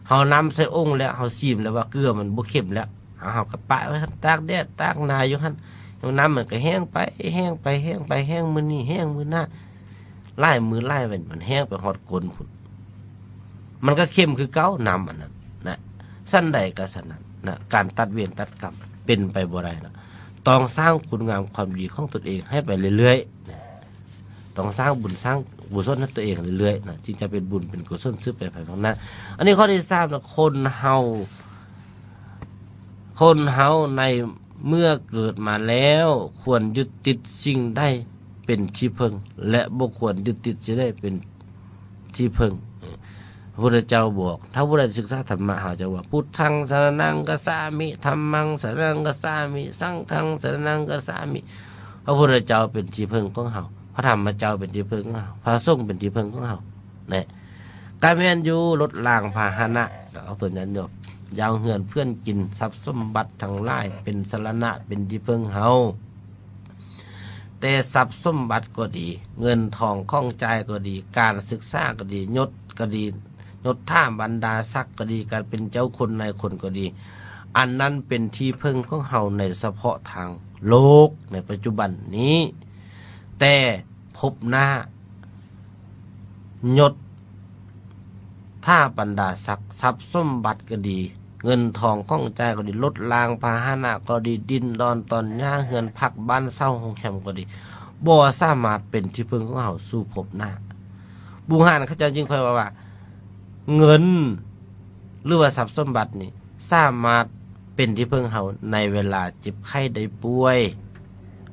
ເຮົານ້ຳໃສ່ໂອ່ງແລ້ວ, ເຮົາຊີມແລ້ວວ່າເກືອມັນບໍ່ເຄັມແລ້ວ, ເຮົາກໍປະໄວ້ຫັ້ນ, ຕາກແດດຕາກໜາວຢູ່ຫັ້ນ, ນ້ຳມັນກໍແຫ້ງໄປ, ແຫ້ງໄປ, ແຫ້ງໄປ, ແຫ້ງມື້ນີ້, ແຫ້ງມື້ໜ້າ, ຫຼາຍມື້ຫຼາຍວັນ ມັນແຫ້ງໄປຮອດກົ້ນພຸ້ນ. ມັນກໍເຄັມຄືເກົ່າ, ນ້ຳອັນນັ້ນນະ. ສັນໃດກໍສັນນັ້ນນະ, ການຕັດເວນຕັດກຳເປັນໄປບໍ່ໄດ້ນະ. ຕ້ອງສ້າງຄຸນງາມຄວາມດີຂອງຕົນເອງໃຫ້ໄປເລື້ອຍໆນະ, ຕ້ອງສ້າງບຸນສ້າງກຸສົນໃຫ້ຕົວເອງເລື້ອຍໆນະ, ຈຶ່ງຈະເປັນບຸນເປັນກຸສົນສືບໄປພາຍພາກໜ້າ. ອັນນີ້ຂໍ້ທີສາມນະ, ຄົນເຮົາ, ຄົນເຮົາໃນເມື່ອເກີດມາແລ້ວ ຄວນຍຶດຕິດສິ່ງໃດເປັນທີ່ເພິ່ງ ແລະ ບໍ່ຄວນຍຶດຕິດສິ່ງໃດເປັນ ທີ່ເພິ່ງ. ເອີ ພະພຸດທະເຈົ້າບອກ, ຖ້າຜູ້ໃດສຶກສາທຳມະ ເຮົາຈະວ່າ ພຸດທັງສະລະນັງກັດສາມິ, ທຳມັງສະລະນັງກັດສາມິ, ສັງຄັງສະລະນັງກັດສາມິ. ພະພຸດທະເຈົ້າເປັນທີ່ເພິ່ງຂອງເຮົາ, ພະທຳມະເຈົ້າເປັນທີ່ເພິ່ງຂອງເຮົາ, ພະສົງເປັນທີ່ເພິ່ງຂອງເຮົາ ແນະ. ກະແມ່ນຢູ່, ລົດລາງພາຫະນະ, ເອົາຕົວຢ່າງເນາະ, ຢ່າງເຮືອນເຮືອນກິນ, ຊັບສົມບັດທັງຫຼາຍເປັນສະລະນະ, ເປັນທີ່ເພິ່ງເຮົາ. ແຕ່ຊັບສົມບັດກໍດີ, ເງິນທອງຂອງຈ່າຍກໍດີ, ການສຶກສາກໍດີ, ຍົດກໍດີ, ຍົດຖາບັນດາສັກກໍດີ, ການເປັນເຈົ້າຄົນນາຍຄົນກໍດີ, ອັນນັ້ນເປັນທີ່ເພິ່ງຂອງເຮົາໃນສະເພາະທາງໂລກໃນປັດຈຸບັນນີ້. ແຕ່ພົບໜ້າ, ຍົດ ຖາບັນດາສັກ, ຊັບສົມບັດກໍດີ, ເງິນທອງຂອງຈ່າຍກໍດີ, ລົດລາງພາຫະນະກໍດີ, ດິນດອນຕອນຫຍ້າ, ເຮືອນພັກ, ບ້ານເຊົ່າ, ໂຮງແຮມກໍດີ, ບໍ່ສາມາດເປັນທີ່ເພິ່ງຂອງເຮົາສູ່ພົບໜ້າ. ບູຮານເຂົາເຈົ້າຈຶ່ງຄ່ອຍເວົ້າວ່າ ເງິນ ຫຼືວ່າຊັບສົມບັດນີ້ ສາມາດເປັນທີ່ເພິ່ງເຮົາໃນເວລາເຈັບໄຂ້ໄດ້ປ່ວຍ,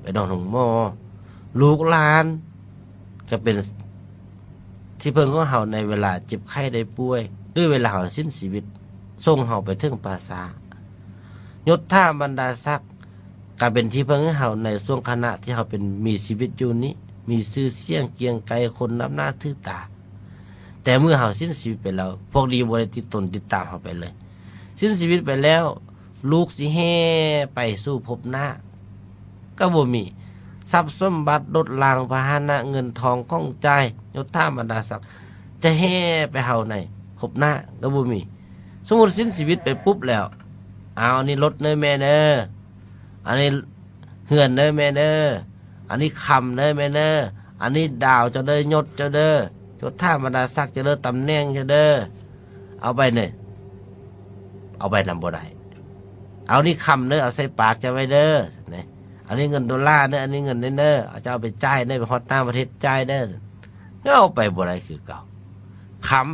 ໄປນອນໂຮງໝໍ. ລູກຫຼານກໍເປັນທີ່ເພິ່ງຂອງເຮົາໃນເວລາເຈັບໄຂ້ໄດ້ປ່ວຍ ຫຼືເວລາເຮົາສິ້ນຊີວິດ, ສົ່ງເຮົາໄປເຖິງປ່າຊ້າ. ຍົດຖາບັນດາສັກ ກະເປັນທີ່ເພິ່ງໃຫ້ເຮົາໃນຊ່ວງຂະນະທີ່ເຮົາເປັນ ມີຊີວິດຢູ່ນີ້, ມີຊື່ສຽງກຽງໄກ, ຄົນນັບໜ້າຖືຕາ. ແຕ່ເມື່ອເຮົາສິ້ນຊີວິດໄປແລ້ວ, ພວກນີ້ບໍ່ໄດ້ຕິດຕົນຕິດຕາມເຮົາໄປເລີຍ. ສິ້ນຊີວິດໄປແລ້ວ, ລູກຊິແຫ່ໄປສູ່ພົບໜ້າ ກໍບໍ່ມີ. ຊັບສົມບັດ, ລົດລາງພາຫະນະ, ເງິນທອງຂອງຈ່າຍ, ຍົດຖາບັນດາສັກ ຈະແຫ່ໄປເຮົາໃນພົບໜ້າກໍບໍ່ມີ. ສົມມຸດສິ້ນຊີວິດໄປປຸບແລ້ວ ເອົາ ອັນນີ້ລົດເດີແມ່ເດີ ອັນນີ້ເຮືອນເດີແມ່ເດີ, ອັນນີ້ຄຳເດີແມ່ເດີ, ອັນນີ້ດາວເຈົ້າເດີ, ຍົດເຈົ້າເດີ, ຍົດຖາບັນດາສັກເຈົ້າເດີ, ຕຳແໜ່ງເຈົ້າເດີ, ເອົາໄປເດີ. ເອົາໄປນຳບໍ່ໄດ້. ເອົານີ້ຄຳເດີ, ເອົາໃສ່ປາກເຈົ້າໄວ້ເດີ. ອັນນີ້ເງິນໂດລາເດີ, ອັນນີ້ເງິນເດີ, ເຈົ້າເອົາໄປຈ່າຍເດີ, ໄປຮອດຕ່າງປະເທດຈ່າຍເດີ. ເອົາໄປບໍ່ໄດ້ຄືເກົ່າ. ຄຳ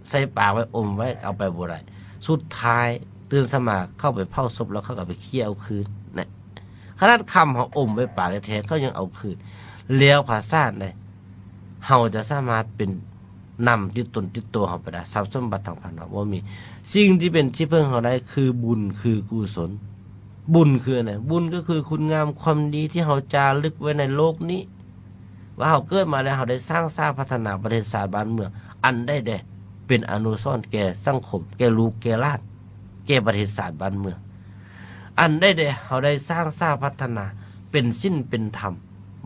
ໃສ່ປາກໄວ້ ອົມໄວ້ ເອົາໄປບໍ່ໄດ້. ສຸດທ້າຍຕື່ນເຊົ້າມາ ເຂົາໄປເຜົາສົບແລ້ວ ເຂົາກໍໄປເຄຍເອົາຄືນນະ. ຂະໜາດຄຳເຮົາອົມໄວ້ປາກແທ້ໆ ເຂົາຍັງເອົາຄືນ. ແລ້ວພາສາໃດ ເຮົາຈະສາມາດເປັນນຳຕິດຕົນຕິດໂຕເຮົາໄປໄດ້? ຊັບສົມບັດທາງພາຍນອກບໍ່ມີ. ສິ່ງທີ່ເປັນທີ່ເພິ່ງເຮົາໄດ້ຄືບຸນ ຄືກຸສົນ. ບຸນຄືຫຍັງ? ບຸນກໍຄືຄຸນງາມຄວາມດີທີ່ເຮົາຈາລຶກໄວ້ໃນໂລກນີ້. ວ່າເຮົາເກີດມາແລ້ວ ເຮົາໄດ້ສ້າງສາພັດທະນາປະເທດຊາດບ້ານເມືອງ ອັນໃດແດ່ ເປັນອະນຸສອນແກ່ສັງຄົມ ແກ່ລູກແກ່ຫຼານ ແກ່ປະເທດຊາດບ້ານເມືອງ? ອັນໃດແດ່ ເຮົາໄດ້ສ້າງສາພັດທະນາເປັນສິນເປັນທຳ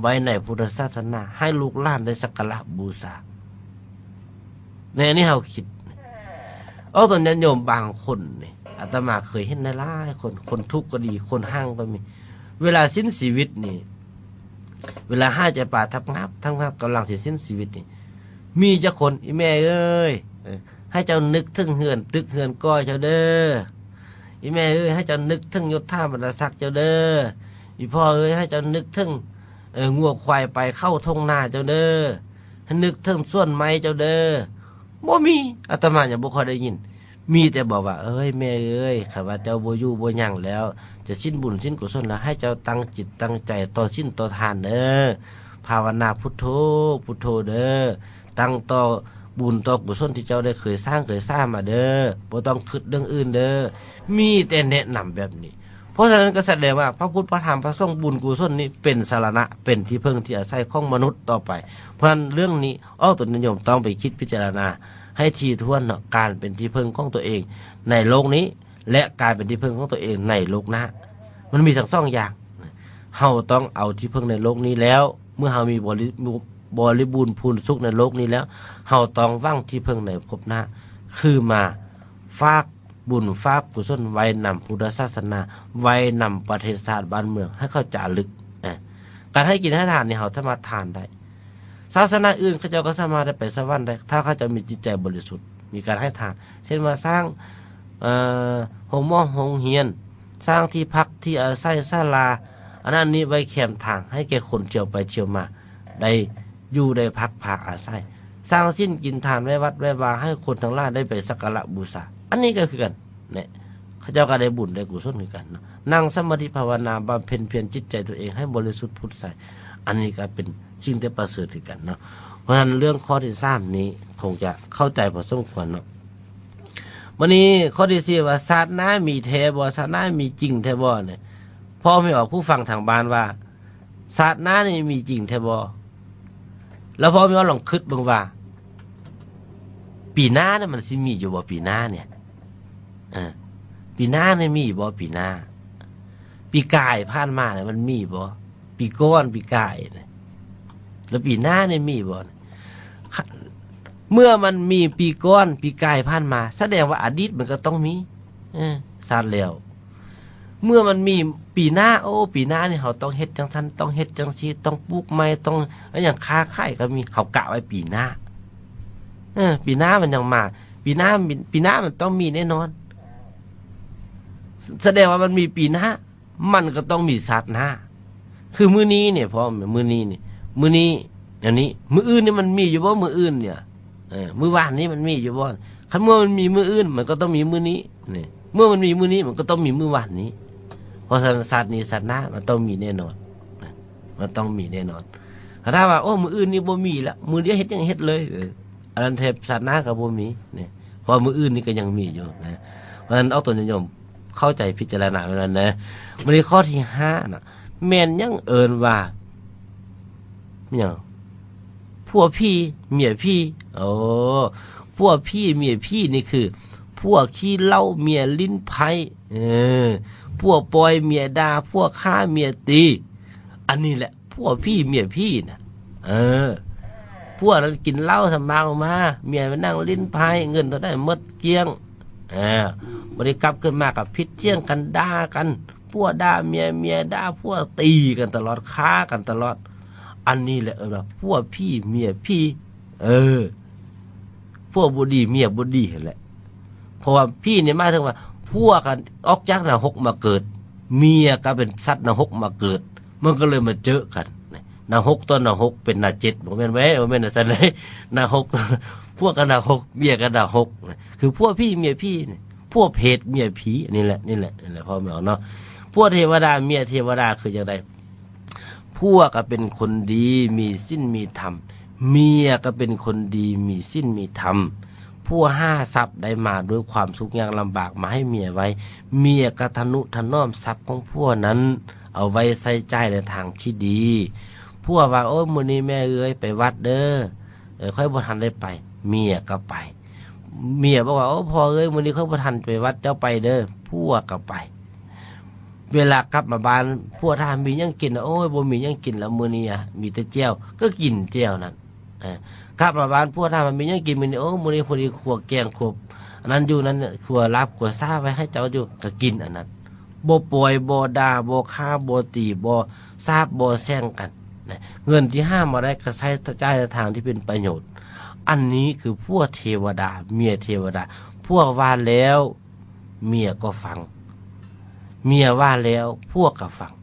ໄວ້ໃນພຸດທະສາສະໜາ ໃຫ້ລູກຫຼານໄດ້ສັກກາລະບູຊາ? ໃນອັນນີ້ເຮົາຄິດ ອອກຕົນຍາດໂຍມບາງຄົນນີ້ ອາດຕະມາເຄີຍເຫັນຫຼາຍໆຄົນ ຄົນທຸກກໍດີ ຄົນຮັ່ງກໍມີ ເວລາສິ້ນຊີວິດນີ້ ເວລາຫາຍໃຈປາຍທັບງາບ ທັບງາບ ກຳລັງຊິສິ້ນຊີວິດນີ້ ມີຈັກຄົນ? ອີແມ່ເອີຍ ເອີ ໃຫ້ເຈົ້ານຶກເຖິງເຮືອນຕຶກເຮືອນກໍເຈົ້າເດີ. ອີແມ່ເອີຍ ໃຫ້ເຈົ້ານຶກເຖິງຍົດຖາບັນດາສັກເຈົ້າເດີ. ອີພໍ່ເອີຍ ໃຫ້ເຈົ້ານຶກເຖິງ ເອີ ງົວຄວາຍໄປເຂົ້າທົ່ງນາເຈົ້າເດີ. ໃຫ້ນຶກເຖິງສວນໄມ້ເຈົ້າເດີ. ບໍ່ມີ ອາດຕະມາຍັງບໍ່ຄ່ອຍໄດ້ຍິນ. ມີແຕ່ບອກວ່າ ເອີຍ ແມ່ເອີຍ ຄັນວ່າເຈົ້າບໍ່ຢູ່ບໍ່ຫຍັງແລ້ວ ຈະສິ້ນບຸນສິ້ນກຸສົນແລ້ວ ໃຫ້ເຈົ້າຕັ້ງຈິດຕັ້ງໃຈຕໍ່ສິນຕໍ່ທານເດີ. ພາວະນາພຸດໂທ ພຸດໂທເດີ. ຕັ້ງຕໍ່ບຸນຕໍ່ກຸສົນທີ່ເຈົ້າໄດ້ເຄີຍສ້າງເຄີຍສ້າງມາເດີ. ບໍ່ຕ້ອງຄິດເລື່ອງອື່ນເດີ. ມີແຕ່ແນະນຳແບບນີ້. ເພາະສະນັ້ນກໍສະແດງວ່າ ພະພຸດ ພະທຳ ພະສົງ ບຸນກຸສົນນີ້ເປັນສາລະນະ ເປັນທີ່ເພິ່ງທີ່ອາໄສຂອງມະນຸດຕໍ່ໄປ. ເພາະສະນັ້ນເລື່ອງນີ້ ອອກຕົນຍາດໂຍມຕ້ອງໄປຄິດພິຈາລະນາໃຫ້ຖີ່ຖ້ວນເນາະ ການເປັນທີ່ເພິ່ງຂອງຕົວເອງໃນໂລກນີ້ ແລະ ການເປັນທີ່ເພິ່ງຂອງຕົວເອງໃນໂລກໜ້າ ມັນມີທັງສອງຢ່າງ. ເຮົາຕ້ອງເອົາທີ່ເພິ່ງໃນໂລກນີ້ແລ້ວ ເມື່ອເຮົາມີບໍລິ ບໍລິບູນພູນສຸກໃນໂລກນີ້ແລ້ວ ເຮົາຕ້ອງຫວັງທີ່ເພິ່ງໃນພົບໜ້າ ຄືມາຝາກ ບຸນຝາກກຸສົນໄວ້ນຳພຸດທະສາສະໜາ ໄວ້ນຳປະເທດຊາດບ້ານເມືອງ ໃຫ້ເຂົາຈາລຶກ. ອາ ການໃຫ້ກິນໃຫ້ທານນີ້ ເຮົາສາມາດທານໄດ້. ສາສະໜາອື່ນເຂົາເຈົ້າກໍສາມາດໄດ້ໄປສະຫວັນໄດ້ ຖ້າເຂົາເຈົ້າມີຈິດໃຈບໍລິສຸດ ມີການໃຫ້ທານ ເຊັ່ນວ່າສ້າງ ເອີ ໂຮງໝໍໂຮງຮຽນ, ສ້າງທີ່ພັກທີ່ອາໄສ, ສາລາ ອັນນັ້ນນີ້ໄວ້ແຄມທາງ ໃຫ້ແກ່ຄົນທ່ຽວໄປທ່ຽວມາ ໄດ້ຢູ່ໄດ້ພັກພາອາໄສ, ສ້າງສິນກິນທານໄວ້ວັດໄວ້ວາ ໃຫ້ຄົນທັງຫຼາຍໄດ້ໄປສັກກາລະບູຊາ. ອັນນີ້ກໍຄືກັນ ເນາະ ເຂົາເຈົ້າກໍໄດ້ບຸນໄດ້ກຸສົນຄືກັນເນາະ. ນັ່ງສະມາທິພາວະນາ ບຳເພັນພຽນຈິດໃຈຕົວເອງໃຫ້ບໍລິສຸດຜຸດໃສ, ອັນນີ້ກໍເປັນສິ່ງທີ່ປະເສີດຄືກັນເນາະ. ເພາະສະນັ້ນເລື່ອງຂໍ້ທີສາມນີ້ ຄົງຈະເຂົ້າໃຈພໍສົມຄວນເນາະ. ບັດນີ້ຂໍ້ທີສີ່ວ່າ ຊາດໜ້າມີແທ້ບໍ່? ຊາດໜ້າມີຈິງແທ້ບໍ່? ນີ້ ພໍ່ແມ່ອອກ ຜູ້ຟັງທາງບ້ານວ່າ ຊາດໜ້ານີ້ມີຈິງແທ້ບໍ່? ແລ້ວພໍ່ແມ່ອອກລອງຄິດເບິ່ງວ່າ ປີໜ້ານີ້ມັນຊິມີຢູ່ບໍ່? ປີໜ້ານີ້ ເອີ ປີໜ້ານີ້ມີບໍ່? ປີໜ້າ ປີກາຍຜ່ານມານີ້ມັນມີບໍ່? ປີກ່ອນ ປີກາຍນີ້ ແລ້ວປີໜ້ານີ້ມີບໍ່? ເມື່ອມັນມີປີກ່ອນ ປີກາຍຜ່ານມາ ສະແດງວ່າອະດີດມັນກໍຕ້ອງມີ. ເອີ ຊາດແລ້ວ ເມື່ອມັນມີປີໜ້າ ໂອ້ ປີໜ້ານີ້ເຮົາຕ້ອງເຮັດຈັ່ງຊັ້ນ ຕ້ອງເຮັດຈັ່ງຊີ້ ຕ້ອງປູກໄມ້ ຕ້ອງຫຍັງ ຄ້າຂາຍກໍມີ ເຮົາກະໄວ້ປີໜ້າ. ເອີ ປີໜ້າມັນຍັງມາ ປີໜ້າ ປີໜ້າມັນຕ້ອງມີແນ່ນອນ. ສະແດງວ່າມັນມີປີໜ້າ ມັນກໍຕ້ອງມີຊາດໜ້າ. ຄືມື້ນີ້ນີ້ ພໍ່ ມື້ນີ້ນີ້ ມື້ນີ້ ອັນນີ້ ມື້ອື່ນນີ້ມັນມີຢູ່ບໍ່? ມື້ອື່ນນີ້ ເອີ ມື້ວານນີ້ມັນມີຢູ່ບໍ່? ຄັນເມື່ອມັນມີມື້ອື່ນ ມັນກໍຕ້ອງມີມື້ນີ້. ນີ້ ເມື່ອມັນມີມື້ນີ້ ມັນກໍຕ້ອງມີມື້ວານນີ້. ເພາະສະນັ້ນຊາດນີ້ຊາດໜ້າມັນຕ້ອງມີແນ່ນອນ ມັນຕ້ອງມີແນ່ນອນ. ຖ້າວ່າ ໂອ້ ມື້ອື່ນນີ້ບໍ່ມີລະ ມື້ດຽວເຮັດຫຍັງເຮັດເລີຍ ເອີ ອັນນັ້ນແທບຊາດໜ້າກໍບໍ່ມີນີ້ ເພາະມື້ອື່ນນີ້ກໍຍັງມີຢູ່ນະ. ເພາະສະນັ້ນອອກຕົນຍາດໂຍມ ເຂົ້າໃຈພິຈາລະນາແບບນັ້ນນະ. ບັດນີ້ຂໍ້ທີຫ້ານະ ແມ່ນຫຍັງເອີ້ນວ່າ ຫຍັງ ຜົວຜີ ເມຍຜີ? ໂອ້ ຜົວຜີ ເມຍຜີນີ້ຄື ຜົວຂີ້ເຫຼົ້າ ເມຍຫຼິ້ນໄພ້ ເອີ ຜົວປ່ອຍ ເມຍດ່າ ຜົວຂ້າ ເມຍຕີ. ອັນນີ້ແຫຼະ ຜົວຜີ ເມຍຜີນະ ເອີ. ຜົວນັ້ນກິນເຫຼົ້າສຳມາອອກມາ ເມຍມານັ່ງຫຼິ້ນໄພ້ ເງິນເທົ່າໃດໝົດກ້ຽງ. ອາ ບັດນີ້ກັບຂຶ້ນມາກໍຜິດຖຽງກັນ ດ່າກັນ ຜົວດ່າເມຍ ເມຍດ່າຜົວ ຕີກັນຕະຫຼອດ ຂ້າກັນຕະຫຼອດ. ອັນນີ້ແຫຼະເອີ້ນວ່າຜົວຜີເມຍຜີ. ເອີ ຜົວບໍ່ດີເມຍບໍ່ດີຫັ້ນແຫຼະ. ເພາະວ່າຜີນີ້ໝາຍເຖິງວ່າຜົວກໍອອກຈາກນະຮົກມາເກີດ ເມຍກໍເປັນສັດນະຮົກມາເກີດ ມັນກໍເລີຍມາເຈີກັນ. ນະຮົກຕໍ່ນະຮົກເປັນນະເຈັດ ບໍ່ແມ່ນເວີ້ຍ ບໍ່ແມ່ນຈັ່ງຊັ້ນເລີຍ. ນະຮົກ ຜົວກໍນະຮົກ ເມຍກໍນະຮົກ ຄືຜົວຜີເມຍຜີນີ້ ຜົວເຜດເມຍຜີ. ນີ້ແຫຼະ ນີ້ແຫຼະ ນີ້ແຫຼະ ພໍ່ແມ່ເນາະ. ຜົວເທວະດາເມຍເທວະດາຄືຈັ່ງໃດ? ຜົວກໍເປັນຄົນດີ ມີສິນມີທຳ ເມຍກໍເປັນຄົນດີ ມີສິນມີທຳ. ຜົວຫາຊັບໄດ້ມາດ້ວຍຄວາມທຸກຍາກລຳບາກມາໃຫ້ເມຍໄວ້ ເມຍກໍທະນຸຖະໜອມຊັບຂອງຜົວນັ້ນ ເອົາໄວ້ໃຊ້ຈ່າຍໃນທາງທີ່ດີ. ຜົວວ່າ ໂອ້ຍ ມື້ນີ້ແມ່ເອີຍ ໄປວັດເດີ ເອີ ຂ້ອຍບໍ່ທັນໄດ້ໄປ ເມຍກໍໄປ. ເມຍບອກວ່າ ໂອ້ ພໍ່ເອີຍ ມື້ນີ້ຂ້ອຍບໍ່ທັນໄປວັດ ເຈົ້າໄປເດີ ຜົວກໍໄປ. ເວລາກັບມາບ້ານ ຜົວຖາມ ມີຫຍັງກິນ? ໂອ້ຍ ບໍ່ມີຫຍັງກິນແລ້ວ ມື້ນີ້ອະ ມີແຕ່ແຈ່ວ ກໍກິນແຈ່ວນັ້ນ. ເອີ ກັບມາບ້ານ ຜົວຖາມວ່າ ມີຫຍັງກິນມື້ນີ້? ໂອ້ ມື້ນີ້ພໍດີຂົ້ວແກງ ຂົ້ວອັນນັ້ນຢູ່ນັ້ນ ຂົ້ວລາບຂົ້ວຊາໄວ້ໃຫ້ເຈົ້າຢູ່ ກໍກິນອັນນັ້ນ. ບໍ່ປ່ອຍ ບໍ່ດ່າ ບໍ່ຂ້າ ບໍ່ຕີ ບໍ່ສາບ ບໍ່ແຊ່ງກັນນະ. ເງິນທີ່ຫາມາໄດ້ກໍໃຊ້ຈ່າຍໃນທາງທີ່ເປັນປະໂຫຍດ. ອັນນີ້ຄືຜົວເທວະດາ ເມຍເທວະດາ. ຜົວວ່າແລ້ວ ເມຍກໍຟັງ ເມຍວ່າແລ້ວ ຜົວກໍຟັງ.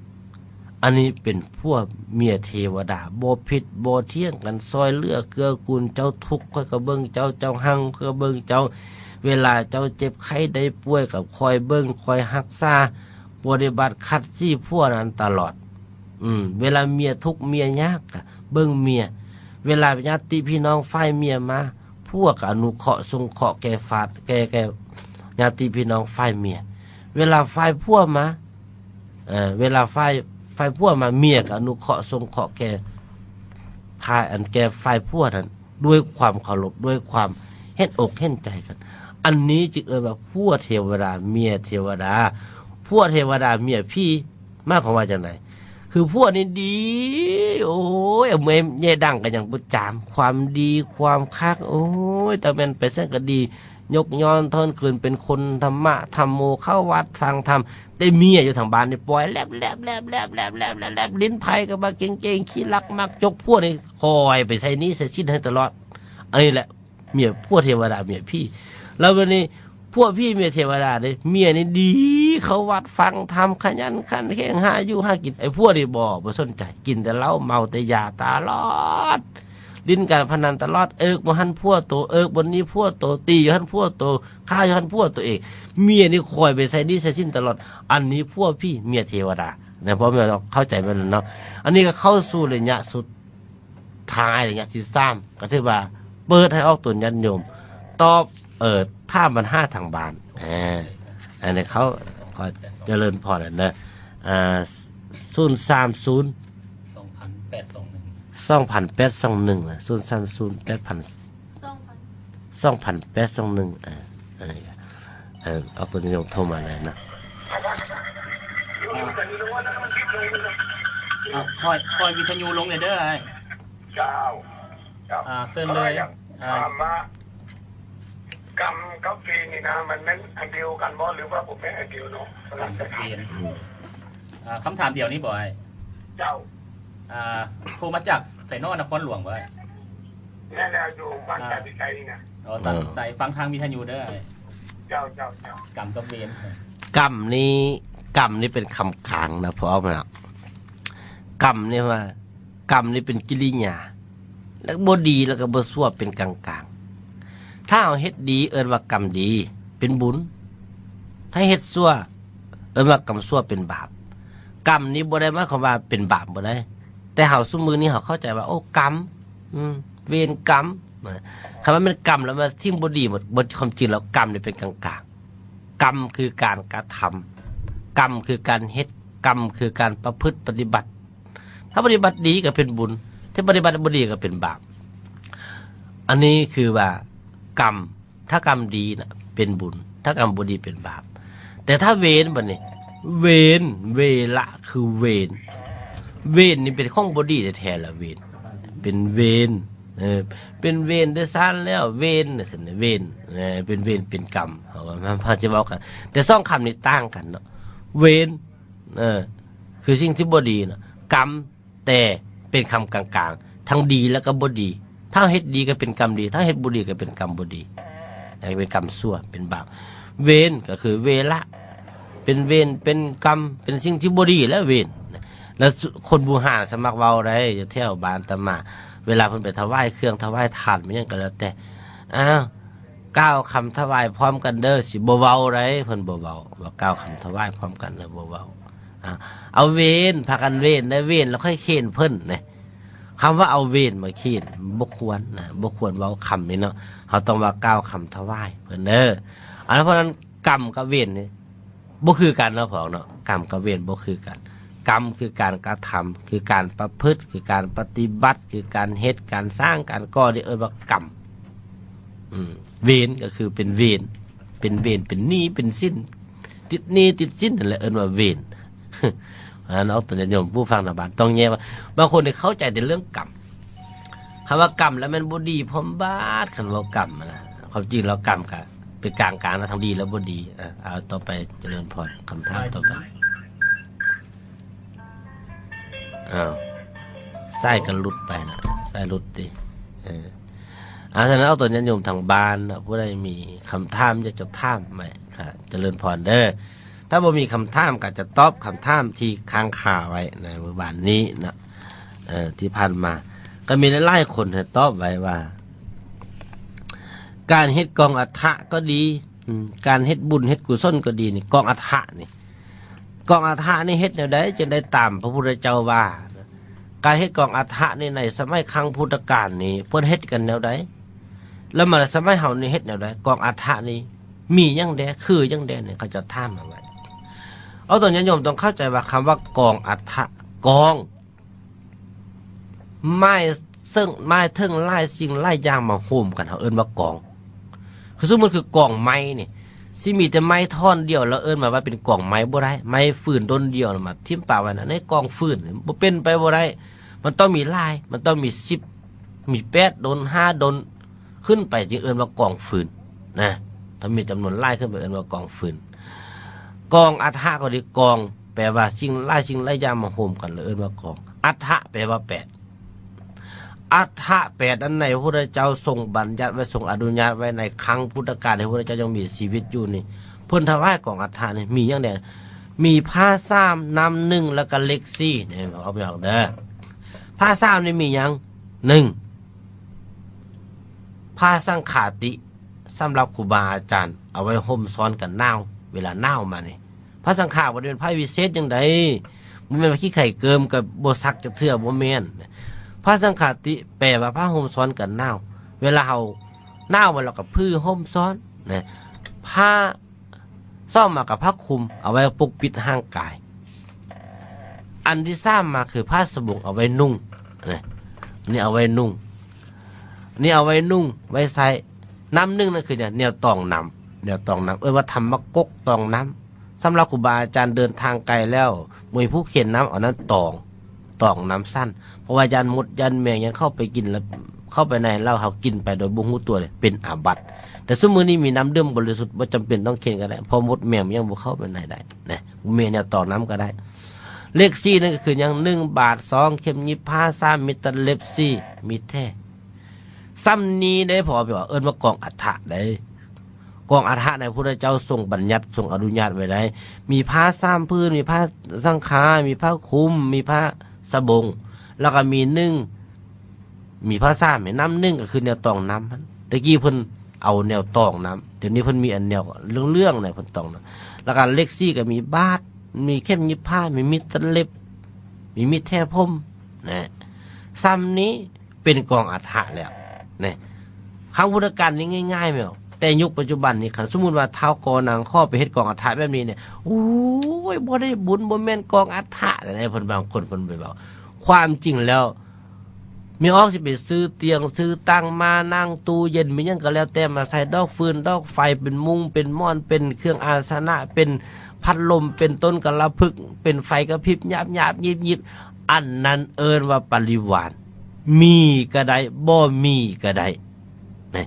ອັນນີ້ເປັນຜົວເມຍເທວະດາ ບໍ່ຜິດບໍ່ຖຽງກັນ ຊ່ອຍເຫຼືອເກື້ອກູນ. ເຈົ້າທຸກ ຂ້ອຍກໍເບິ່ງເຈົ້າ ເຈົ້າຮັ່ງ ຂ້ອຍກໍເບິ່ງເຈົ້າ. ເວລາເຈົ້າເຈັບໄຂ້ໄດ້ປ່ວຍ ກໍຄອຍເບິ່ງ ຄອຍຮັກສາ ປະຕິບັດຂັດສີຜົວນັ້ນຕະຫຼອດ. ອືມ ເວລາເມຍທຸກເມຍຍາກ ກໍເບິ່ງເມຍ. ເວລາຍາດຕິພີ່ນ້ອງຝ່າຍເມຍມາ ຜົວກໍອະນຸເຄາະສົງເຄາະແກ່ຟາດ ແກ່ ແກ່ຍາດຕິພີ່ນ້ອງຝ່າຍເມຍ. ເວລາຝ່າຍຜົວມາ ເອີ ເວລາຝ່າຍ ຝ່າຍຜົວມາ ເມຍກໍອະນຸເຄາະສົງເຄາະແກ່ຝ່າຍ ອັນ ແກ່ຝ່າຍຜົວນັ້ນ ດ້ວຍຄວາມເຄົາລົບ ດ້ວຍຄວາມເຫັນອົກເຫັນໃຈກັນ. ອັນນີ້ຈຶ່ງເອີ້ນວ່າຜົວເທວະດາ ເມຍເທວະດາ. ຜົວເທວະດາ ເມຍຜີ ໝາຍຄວາມວ່າຈັ່ງໃດ? ຄືຜົວນີ້ດີ ໂອ້ຍ ເອົາແມ່ແຍ່ດັງກໍຍັງບໍ່ຈາມ ຄວາມດີຄວາມຄັກ ໂອ້ຍ ຕາແມ່ນໄປໃສກໍດີ ຍົກຍ້ອນທ້ອນຄືນເປັນຄົນທຳມະທຳໂມ ເຂົ້າວັດຟັງທຳ. ແຕ່ເມຍຢູ່ທາງບ້ານນີ້ປ່ອຍແລັບໆໆໆ ຫຼິ້ນໄພ້ກໍບໍ່ເກັ່ງເກງ ຂີ້ລັກມັກຈົກ. ຜົວນີ້ຄອຍໄປໃຊ້ໜີ້ໃຊ້ສິນໃຫ້ຕະຫຼອດ. ອັນນີ້ແຫຼະ ເມຍ ຜົວເທວະດາເມຍຜີ. ແລ້ວບັດນີ້ຜົວຜີເມຍເທວະດາເດ້ ເມຍນີ້ດີ ເຂົ້າວັດຟັງທຳ ຂະຫຍັນຂັນແຂງ ຫາຢູ່ຫາກິນ. ໄອ້ຜົວນີ້ບໍ່ ບໍ່ສົນໃຈ ກິນແຕ່ເຫຼົ້າ ເມົາແຕ່ຢາຕະຫຼອດ ຫຼິ້ນການພະນັນຕະຫຼອດ ເອິກບ່ອນຫັ້ນຜົວໂຕ ເອິກບ່ອນນີ້ຜົວໂຕ ຕີຢູ່ຫັ້ນຜົວໂຕ ຂ້າຢູ່ຫັ້ນຜົວໂຕເອງ. ເມຍນີ້ຄອຍໄປໃຊ້ໜີ້ໃຊ້ສິນຕະຫຼອດ. ອັນນີ້ຜົວຜີເມຍເທວະດານະ ພໍ່ແມ່ເນາະ ເຂົ້າໃຈແມ່ນເນາະ. ອັນນີ້ກໍເຂົ້າສູ່ໄລຍະສຸດ ທ້າຍໄລຍະທີສາມ ກໍຖືວ່າເປີດໃຫ້ອອກຕົນຍາດໂຍມ ຕອບ ເອີ ຖາມບັນຫາທາງບ້ານ. ອາ ອັນນີ້ເຂົາຂໍຈະເລີນພອນເດີ. ອາ ສູນສາມສູນ ສອງພັນແປດສອງໜຶ່ງ ສອງພັນແປດສອງໜຶ່ງ ນະ ສູນສາມສູນ ແປດພັນ ສອງພັນ ສອງພັນແປດສອງໜຶ່ງ. ເອີ ອັນນີ້ກໍ ເອີ ເອົາຕົນຍາດໂຍມໂທມາເລີຍນະ. ອາ ອາ ຄ່ອຍ ຄ່ອຍວິທະຍຸລົງແດ່ເດີອ້າຍ. ເຈົ້າ ເຈົ້າ ອາ ເຊີນເລີຍ. ອາ ຖາມວ່າ ກຳກັບເວນນີ້ນະ ມັນແມ່ນອັນດຽວກັນບໍ່ ຫຼືວ່າບໍ່ແມ່ນອັນດຽວເນາະ? ກຳກັບເວນ ອືມ ອາ ຄຳຖາມດຽວນີ້ບໍ່ອ້າຍ? ເຈົ້າ ອາ ໂທມາຈາກໃສເນາະ ນະຄອນຫຼວງບໍ່ອ້າຍ? ແມ່ນແລ້ວ ຢູ່ບ້ານ ອາ ຕາພິໄຊນີ້ນະ. ອໍ ຕາພິໄຊ ອືມ ຟັງທາງວິທະຍຸເດີອ້າຍ. ເຈົ້າ ເຈົ້າ ເຈົ້າ ກຳກັບເວນ ກຳນີ້ ກຳນີ້ເປັນຄຳກາງນະ ພໍ່ແມ່. ກຳນີ້ວ່າ ກຳນີ້ເປັນກິລິຍາ ແລ້ວບໍ່ດີ ແລ້ວກໍບໍ່ຊົ່ວ ເປັນກາງໆ. ຖ້າເຮົາເຮັດດີ ເອີ້ນວ່າກຳດີ ເປັນບຸນ. ຖ້າເຮັດຊົ່ວ ເອີ້ນວ່າກຳຊົ່ວ ເປັນບາບ. ກຳນີ້ບໍ່ໄດ້ໝາຍຄວາມວ່າເປັນບາບບໍ່ໄດ້ ແຕ່ເຮົາຊຸມມື້ນີ້ເຮົາເຂົ້າໃຈວ່າ ໂອ້ ກຳ ອືມ ເວນກຳ. ຄັນວ່າແມ່ນກຳແລ້ວມາສິ່ງບໍ່ດີໝົດ. ບໍ່ ຄວາມຈິງແລ້ວກຳນີ້ເປັນກາງໆ. ກຳຄືການກະທຳ ກຳຄືການເຮັດ ກຳຄືການປະພຶດປະຕິບັດ. ຖ້າປະຕິບັດດີກໍເປັນບຸນ ຖ້າປະຕິບັດບໍ່ດີກໍເປັນບາບ. ອັນນີ້ຄືວ່າກຳ ຖ້າກຳດີນະເປັນບຸນ ຖ້າກຳບໍ່ດີເປັນບາບ. ແຕ່ຖ້າເວນບັດນີ້ ເວນ ເວລະ ຄືເວນ ເວນນີ້ເປັນຂອງບໍ່ດີແທ້ໆລະ ເວນ ເປັນເວນ. ເອີ ເປັນເວນເດີຊານແລ້ວ ເວນ ຊັ້ນນະ ເວນ ເອີ ເປັນເວນເປັນກຳ ເຮົາວ່າ ເຮົາຈະເວົ້າກັນ ແຕ່ສອງຄຳນີ້ຕ່າງກັນເນາະ ເວນ ເອີ ຄືສິ່ງທີ່ບໍ່ດີເນາະ ກຳ ແຕ່ເປັນຄຳກາງໆ ທັງດີແລ້ວກໍບໍ່ດີ ຖ້າເຮົາເຮັດດີກໍເປັນກຳດີ ຖ້າເຮັດບໍ່ດີກໍເປັນກຳບໍ່ດີ ເປັນກຳຊົ່ວ ເປັນບາບ ເວນກໍຄືເວລະ ເປັນເວນເປັນກຳ ເປັນສິ່ງທີ່ບໍ່ດີແຫຼະ ເວນ ແລ້ວຄົນບູຮານສະມັກເວົ້າໄດ໋ ຢູ່ແຖວບ້ານອາດຕະມາ ເວລາເພິ່ນໄປຖວາຍເຄື່ອງຖວາຍທານ ແມ່ນຫຍັງກໍແລ້ວແຕ່ ອ້າວ ກ່າວຄຳຖວາຍພ້ອມກັນເດີ ຊິບໍ່ເວົ້າໄດ໋ ເພິ່ນບໍ່ເວົ້າ ວ່າກ່າວຄຳຖວາຍພ້ອມກັນແລ້ວບໍ່ເວົ້າ ອາ ເອົາເວນ ພາກັນເວນ ໄດ້ເວນແລ້ວຄ່ອຍເຄນເພິ່ນນະ ຄຳວ່າເອົາເວນມາເຄນ ບໍ່ຄວນນະ ບໍ່ຄວນເວົ້າຄຳນີ້ເນາະ ເຮົາຕ້ອງວ່າກ່າວຄຳຖວາຍເພິ່ນເດີ ອັນນັ້ນ ເພາະນັ້ນ ກຳກັບເວນນີ້ບໍ່ຄືກັນເນາະ ພວກເນາະ ກຳກັບເວນບໍ່ຄືກັນ ກຳຄືການກະທຳ ຄືການປະພຶດ ຄືການປະຕິບັດ ຄືການເຮັດ ການສ້າງ ການກໍ່ ນີ້ເອີ້ນວ່າກຳ ອືມ ເວນກໍຄືເປັນເວນ ເປັນເວນ ເປັນໜີ້ເປັນສິນ ຕິດໜີ້ຕິດສິນ ນັ້ນແຫຼະເອີ້ນວ່າເວນ ອັນນັ້ນອອກຕົນຍາດໂຍມຜູ້ຟັງທາງບ້ານ ຕ້ອງແຍກວ່າ ບາງຄົນນີ້ເຂົ້າໃຈແຕ່ເລື່ອງກຳ ຄຳວ່າກຳແລ້ວແມ່ນບໍ່ດີພ້ອມບາດ ຄັນເວົ້າກຳນະ ຄວາມຈິງແລ້ວກຳກະເປັນກາງໆ ນະ ທັງດີແລະບໍ່ດີ ເອີ ເອົາຕໍ່ໄປ ຈະເລີນພອນ ຄຳຖາມຕໍ່ໄປ ອ້າວ ສາຍກໍຫຼຸດໄປນະ ສາຍຫຼຸດຕິ ເອີ ອາ ສະນັ້ນອອກຕົນຍາດໂຍມທາງບ້ານເນາະ ຜູ້ໃດມີຄຳຖາມຢາກຈະຖາມໄວ້ ອາ ຈະເລີນພອນເດີ ຖ້າບໍ່ມີຄຳຖາມກໍຈະຕອບຄຳຖາມທີ່ຄ້າງຄາໄວ້ໃນມື້ວານນີ້ເນາະ ເອີ ທີ່ຜ່ານມາ ກໍມີຫຼາຍໆຄົນໃຫ້ຕອບໄວ້ວ່າ ການເຮັດກອງອັດຖະກໍດີ ອືມ ການເຮັດບຸນເຮັດກຸສົນກໍດີນີ້ ກອງອັດຖະນີ້ ກອງອັດຖະນີ້ເຮັດແນວໃດຈຶ່ງໄດ້ຕາມພະພຸດທະເຈົ້າວ່າ? ການເຮັດກອງອັດຖະນີ້ໃນສະໄໝຄັ້ງພຸດທະການນີ້ເພິ່ນເຮັດກັນແນວໃດ? ແລ້ວມາໃນສະໄໝເຮົານີ້ເຮັດແນວໃດ? ກອງອັດຖະນີ້ມີຫຍັງແດ່? ຄືຫຍັງແດ່? ນີ້ເຂົາເຈົ້າຖາມມາໄວ້. ເອົາຕົວຍາດໂຍມຕ້ອງເຂົ້າໃຈວ່າຄຳວ່າກອງອັດຖະ ກອງ ໝາຍເຊິ່ງ ໝາຍເຖິງຫຼາຍສິ່ງຫຼາຍຢ່າງມາໂຮມກັນ ເຮົາເອີ້ນວ່າກອງ. ຄືສົມມຸດຄືກອງໄມ້ນີ້ ຊິມີແຕ່ໄມ້ທ່ອນດຽວ ແລ້ວເອີ້ນມາວ່າເປັນກອງໄມ້ບໍ່ໄດ້. ໄມ້ຟືນຕົ້ນດຽວນະ ມາຖິ້ມປະໄວ້ໃນກອງຟືນ ບໍ່ເປັນໄປບໍ່ໄດ້. ມັນຕ້ອງມີຫຼາຍ ມັນຕ້ອງມີສິບ ມີແປດດົນ ຫ້າດົນ ຂຶ້ນໄປຈຶ່ງເອີ້ນວ່າກອງຟືນນະ. ຖ້າມີຈຳນວນຫຼາຍຂຶ້ນໄປເອີ້ນວ່າກອງຟືນ. ກອງອັດຖະກໍດີ ກອງ ແປວ່າສິ່ງຫຼາຍສິ່ງຫຼາຍຢ່າງມາໂຮມກັນ ແລ້ວເອີ້ນວ່າກອງ. ອັດຖະແປວ່າແປດ. ອັດຖະແປດອັນໃດ ພະພຸດທະເຈົ້າຊົງບັນຍັດໄວ້ ຊົງອະນຸຍາດໄວ້ໃນຄັ້ງພຸດທະການ ທີ່ພະພຸດທະເຈົ້າຍັງມີຊີວິດຢູ່ນີ້ ເພິ່ນຖວາຍກອງອັດຖະນີ້ມີຫຍັງແດ່? ມີພະສາມ ນ້ຳໜຶ່ງ ແລ້ວກໍເລກສີ່ ນີ້ເອົາໄປອອກເດີ. ພະສາມນີ້ມີຫຍັງ? ໜຶ່ງ ພະສັງຄາຕິ ສຳລັບຄູບາອາຈານ ເອົາໄວ້ຫົ່ມຊ້ອນກັນໜາວ ເວລາໜາວມານີ້. ພະສັງຄາບໍ່ໄດ້ເປັນພະວິເສດຈັ່ງໃດ ບໍ່ແມ່ນວ່າຂີ້ໄຂ້ເກີມກໍບໍ່ຊັກຈັກເທື່ອ ບໍ່ແມ່ນ. ພະສັງຄາຕິ ແປວ່າຜ້າຫົ່ມຊ້ອນກັນໜາວ ເວລາເຮົາໜາວມາ ເຮົາກໍຜືຫົ່ມຊ້ອນນະ. ພະ ສອງມາກໍຜ້າຄຸມ ເອົາໄວ້ປົກປິດຮ່າງກາຍ. ອັນທີສາມມາຄືຜ້າສະບົງ ເອົາໄວ້ນຸ່ງນະ ນີ້ເອົາໄວ້ນຸ່ງ ນີ້ເອົາໄວ້ນຸ່ງ ໄວ້ໃຊ້. ນ້ຳໜຶ່ງນັ້ນຄືຫຍັງ? ແນວຕອງນ້ຳ ແນວຕອງນ້ຳ ເອີ້ນວ່າທຳມະກົກຕອງນ້ຳ. ສຳລັບຄູບາອາຈານເດີນທາງໄກແລ້ວ ບໍ່ມີຜູ້ເຂັນນ້ຳ ເອົານັ້ນຕອງ ຕອງນ້ຳຊັ້ນ ເພາະວ່າຢ້ານມົດຢ້ານແມງ ຢ້ານເຂົ້າໄປກິນແລ້ວ ເຂົ້າໄປໃນແລ້ວເຮົາກິນໄປໂດຍບໍ່ຮູ້ຕົວເລີຍ ເປັນອາບັດ. ແຕ່ຊຸມມື້ນີ້ມີນ້ຳດື່ມບໍລິສຸດ ບໍ່ຈຳເປັນຕ້ອງເຂັນກໍໄດ້ ເພາະມົດແມງມັນຍັງບໍ່ເຂົ້າໄປໃນໄດ້ນະ ມີແນວຕອງນ້ຳກໍໄດ້. ເລກສີ່ນັ້ນກໍຄືຫຍັງ? ໜຶ່ງ ບາດ, ສອງ ເຂັມຫຍິບຜ້າ, ສາມ ມີດຕັດເລັບ, ສີ່ ມີດແທ້. ສ່ຳນີ້ເດ້ ເພາະວ່າເອີ້ນວ່າກອງອັດຖະເດ້. ກອງອັດຖະໃນ ພະພຸດທະເຈົ້າຊົງບັນຍັດ ຊົງອະນຸຍາດໄວ້ໄດ້ ມີຜ້າສາມຜືນ ມີຜ້າສັງຄາ ມີຜ້າຄຸມ ມີຜ້າສະບົງ ແລ້ວກໍມີໜຶ່ງ ມີຜ້າສາມ ນ້ຳໜຶ່ງ ກໍຄືແນວຕອງນ້ຳຫັ້ນ. ແຕ່ກີ້ເພິ່ນເອົາແນວຕອງນ້ຳ ດຽວນີ້ເພິ່ນມີອັນແນວເຫຼືອງໆນະ ເພິ່ນຕອງນ້ຳ. ແລ້ວກໍເລກສີ່ກໍມີບາດ ມີເຂັມຫຍິບຜ້າ ມີມີດຕັດເລັບ ມີມີດແທ້ຜົມນະ. ສ່ຳນີ້ ເປັນກອງອັດຖະແລ້ວນະ. ຄັ້ງພຸດທະການນີ້ງ່າຍໆແມ່ນບໍ່? ແຕ່ຍຸກປັດຈຸບັນນີ້ ຄັນສົມມຸດວ່າທ້າວກໍນາງຂໍໄປເຮັດກອງອັດຖະແບບນີ້ນີ້ ໂອ້ຍ ບໍ່ໄດ້ບຸນ ບໍ່ແມ່ນກອງອັດຖະນະ ເພິ່ນບາງຄົນເພິ່ນໄປເວົ້າ. ຄວາມຈິງແລ້ວ ແມ່ອອກຊິໄປຊື້ຕຽງ ຊື້ຕັ່ງມານັ່ງ ຕູ້ເຢັນ ມີຫຍັງກໍແລ້ວແຕ່ ມາໃສ່ດອກຟືນ ດອກໄຟ ເປັນມຸ້ງ ເປັນໝອນ ເປັນເຄື່ອງອາສະນະ ເປັນພັດລົມ ເປັນຕົ້ນກາລະພຶກ ເປັນໄຟກະພິບ ຍາບໆ ຍິບໆ ອັນນັ້ນເອີ້ນວ່າປະລິວານ. ມີກໍໄດ້ ບໍ່ມີກໍໄດ້ນະ.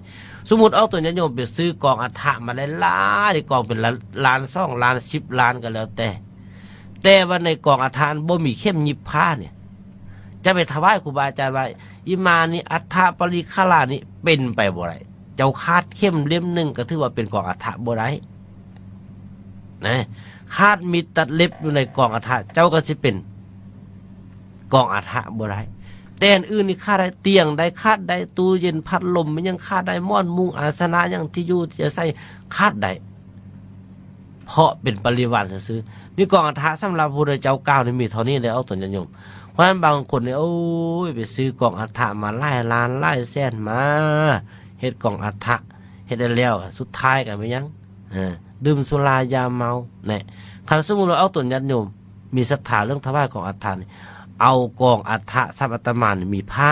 ສົມມຸດອອກຕົນຍາດໂຍມໄປຊື້ກອງອັດຖະມາຫຼາຍໆ ກອງເປັນລ້ານ ລ້ານສອງລ້ານ ສິບລ້ານກໍແລ້ວແຕ່ ແຕ່ວ່າໃນກອງອັດຖະນັ້ນບໍ່ມີເຂັມຫຍິບຜ້ານີ້ ຈະໄປຖວາຍຄູບາອາຈານວ່າ ອິມານິອັດຖະປະລິຂະລານິ ເປັນໄປບໍ່ໄດ້. ເຈົ້າຂາດເຂັມເຫຼັ້ມໜຶ່ງກໍຖືວ່າເປັນກອງອັດຖະບໍ່ໄດ້ນະ. ຂາດມີດຕັດເລັບຢູ່ໃນກອງອັດຖະ ເຈົ້າກໍຊິເປັນກອງອັດຖະບໍ່ໄດ້. ແຕ່ອັນອື່ນນີ້ຂາດໄດ້ ຕຽງໄດ້ ຂາດໄດ້ ຕູ້ເຢັນ ພັດລົມ ມັນຍັງຂາດໄດ້ ໝອນມຸ້ງ ອາສະນະ ຫຍັງ ທີ່ຢູ່ທີ່ອາໄສ ຂາດໄດ້ ເພາະເປັນປະລິວານຊື່ໆ. ນີ້ກອງອັດຖະສຳລັບພະພຸດທະເຈົ້າກ່າວນີ້ມີເທົ່ານີ້ແຫຼະ ອອກຕົນຍາດໂຍມ. ເພາະນັ້ນບາງຄົນນີ້ ໂອ້ຍ ໄປຊື້ກອງອັດຖະມາຫຼາຍລ້ານຫຼາຍແສນມາ ເຮັດກອງອັດຖະ ເຮັດແລ້ວ ສຸດທ້າຍກໍແມ່ນຫຍັງ? ເອີ ດື່ມສຸລາຢາເມົາແຫຼະ. ຄັນສົມມຸດວ່າອອກຕົນຍາດໂຍມມີສັດທາເລື່ອງຖວາຍກອງອັດຖະນີ້ ເອົາກອງອັດຖະ ສັບອາດຕະມານີ້ມີຜ້າ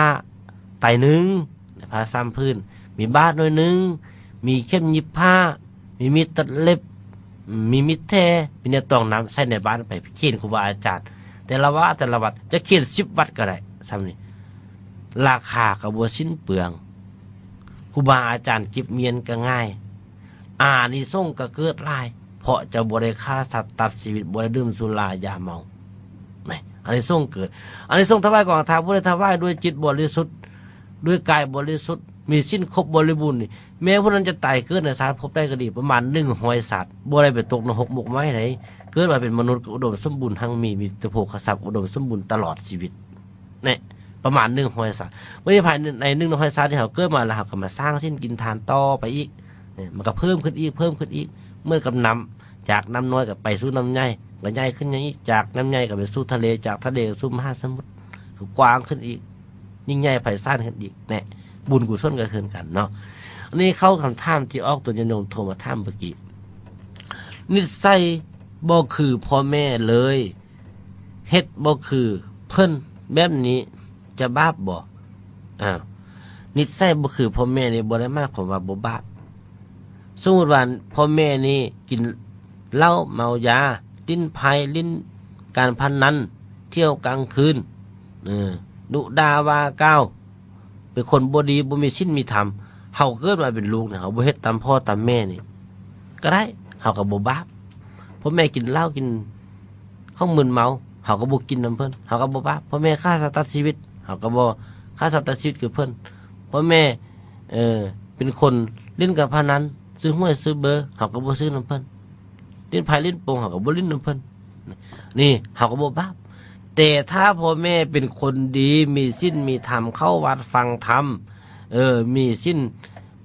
ໄຕໜຶ່ງ ຜ້າສາມຜືນ ມີບາດໜ້ອຍໜຶ່ງ ມີເຂັມຫຍິບຜ້າ ມີມີດຕັດເລັບ ມີມີດແຖ ມີແນວຕອງນ້ຳ ໃສ່ໃນບ້ານໄປ ເຂນຄູບາອາຈານ ແຕ່ລະວັດ ແຕ່ລະວັດ ຈະເຂນສິບວັດກໍໄດ້ ສ່ຳນີ້ ລາຄາກໍບໍ່ສິ້ນເປືອງ ຄູບາອາຈານເກັບມຽນກໍງ່າຍ ອານິສົງກໍເກີດຫຼາຍ ເພາະເຈົ້າບໍ່ໄດ້ຂ້າສັດຕັດຊີວິດ ບໍ່ໄດ້ດື່ມສຸລາຢາເມົາ ນີ້ ອານິສົງເກີດ. ອານິສົງຖວາຍກອງອັດຖະ ຜູ້ໃດຖວາຍດ້ວຍຈິດບໍລິສຸດ ດ້ວຍກາຍບໍລິສຸດ ມີສິນຄົບບໍລິບູນນີ້ ແມ້ຜູ້ນັ້ນຈະຕາຍເກີດໃນຊາດພົບໃດກໍດີ ປະມານໜຶ່ງຮ້ອຍຊາດ ບໍ່ໄດ້ໄປຕົກນະຮົກໝົກໄໝໃດ ເກີດມາເປັນມະນຸດກໍອຸດົມສົມບູນຮັ່ງມີ ມີແຕ່ໂພຄະຊັບອຸດົມສົມບູນຕະຫຼອດຊີວິດ ແນ່ ປະມານໜຶ່ງຮ້ອຍຊາດ. ບັດນີ້ພາຍໃນໜຶ່ງຮ້ອຍຊາດທີ່ເຮົາເກີດມາແລ້ວ ເຮົາກໍມາສ້າງສິນກິນທານຕໍ່ໄປອີກ ແນ່ ມັນກໍເພີ່ມຂຶ້ນອີກ ເພີ່ມຂຶ້ນອີກ ເໝືອນກັບນ້ຳ ຈາກນ້ຳນ້ອຍກໍໄປສູ່ນ້ຳໃຫຍ່ ກໍໃຫຍ່ຂຶ້ນໃຫຍ່ອີກ ຈາກນ້ຳໃຫຍ່ກໍໄປສູ່ທະເລ ຈາກທະເລກໍສູ່ມະຫາສະໝຸດ ກໍກວ້າງຂຶ້ນອີກ ຍິ່ງໃຫຍ່ໄພສານຂຶ້ນອີກ ແນ່ ບຸນກຸສົນກໍຄືກັນເນາະ. ອັນນີ້ເຂົ້າຄຳຖາມທີ່ອອກຕົນຍາດໂຍມໂທມາຖາມເມື່ອກີ້ ນິດໄສບໍ່ຄືພໍ່ແມ່ເລີຍ ເຮັດບໍ່ຄືເພິ່ນ ແບບນີ້ຈະບາບບໍ່? ອ້າວ ນິດໄສບໍ່ຄືພໍ່ແມ່ນີ້ບໍ່ໄດ້ໝາຍຄວາມວ່າບໍ່ບາບ. ສົມມຸດວ່າພໍ່ແມ່ນີ້ກິນເຫຼົ້າເມົາຢາ ຫຼິ້ນໄພ້ຫຼິ້ນການພະນັນ ທ່ຽວກາງຄືນ ເອີ ດຸດ່າວ່າກ່າວ ເປັນຄົນບໍ່ດີ ບໍ່ມີສິນມີທຳ ເຮົາເກີດມາເປັນລູກນີ້ ເຮົາບໍ່ເຮັດຕາມພໍ່ຕາມແມ່ນີ້ກໍໄດ້ ເຮົາກໍບໍ່ບາບ. ພໍ່ແມ່ກິນເຫຼົ້າກິນຂອງມຶນເມົາ ເຮົາກໍບໍ່ກິນນຳເພິ່ນ ເຮົາກໍບໍ່ບາບ. ພໍ່ແມ່ຂ້າສັດຕັດຊີວິດ ເຮົາກໍບໍ່ຂ້າສັດຕັດຊີວິດຄືເພິ່ນ. ພໍ່ແມ່ ເອີ ເປັນຄົນຫຼິ້ນການພະນັນ ຊື້ຫວຍຊື້ເບີ ເຮົາກໍບໍ່ຊື້ນຳເພິ່ນ. ຫຼິ້ນໄພ້ຫຼິ້ນໂປ່ງ ເຮົາກໍບໍ່ຫຼິ້ນນຳເພິ່ນ ນີ້ເຮົາກໍບໍ່ບາບ. ແຕ່ຖ້າພໍ່ແມ່ເປັນຄົນດີ ມີສິນມີທຳ ເຂົ້າວັດຟັງທຳ ເອີ ມີສິນ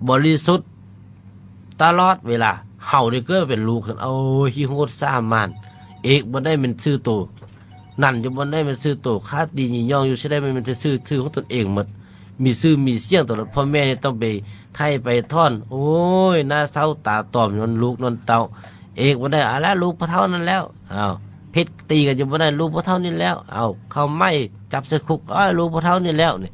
ບໍລິສຸດຕະຫຼອດເວລາ ເຮົາໄດ້ເກີດເປັນລູກ ໂອ້ຍ ຂີ້ໂຫດສາມານ ເອກບໍ່ໄດ້ແມ່ນຊື່ໂຕ ນັນຢູ່ບໍ່ໄດ້ແມ່ນຊື່ໂຕ ຂ້າຕີຍີ່ຍ້ອງຢູ່ຊິໄດ້ແມ່ນຊື່ ຊື່ຂອງຕົນເອງໝົດ ມີຊື່ມີສຽງຕະຫຼອດ. ພໍ່ແມ່ນີ້ຕ້ອງໄປໄຖ່ໄປຖອນ ໂອ້ຍ ໜ້າເສົ້າຕາຕອມຍ້ອນລູກຍ້ອນເຕົ້າ ເອກບໍ່ໄດ້ ເອົາລະ ລູກພໍ່ເຖົ້ານັ້ນແລ້ວ ເອົາ ເພັດຕີກັນຢູ່ບໍ່ໄດ້ ລູກພໍ່ເຖົ້ານີ້ແລ້ວ ເອົາ ເຂົ້າໄໝຈັບໃສ່ຄຸກ ເອົາ ລູກພໍ່ເຖົ້ານີ້ແລ້ວ. ນີ້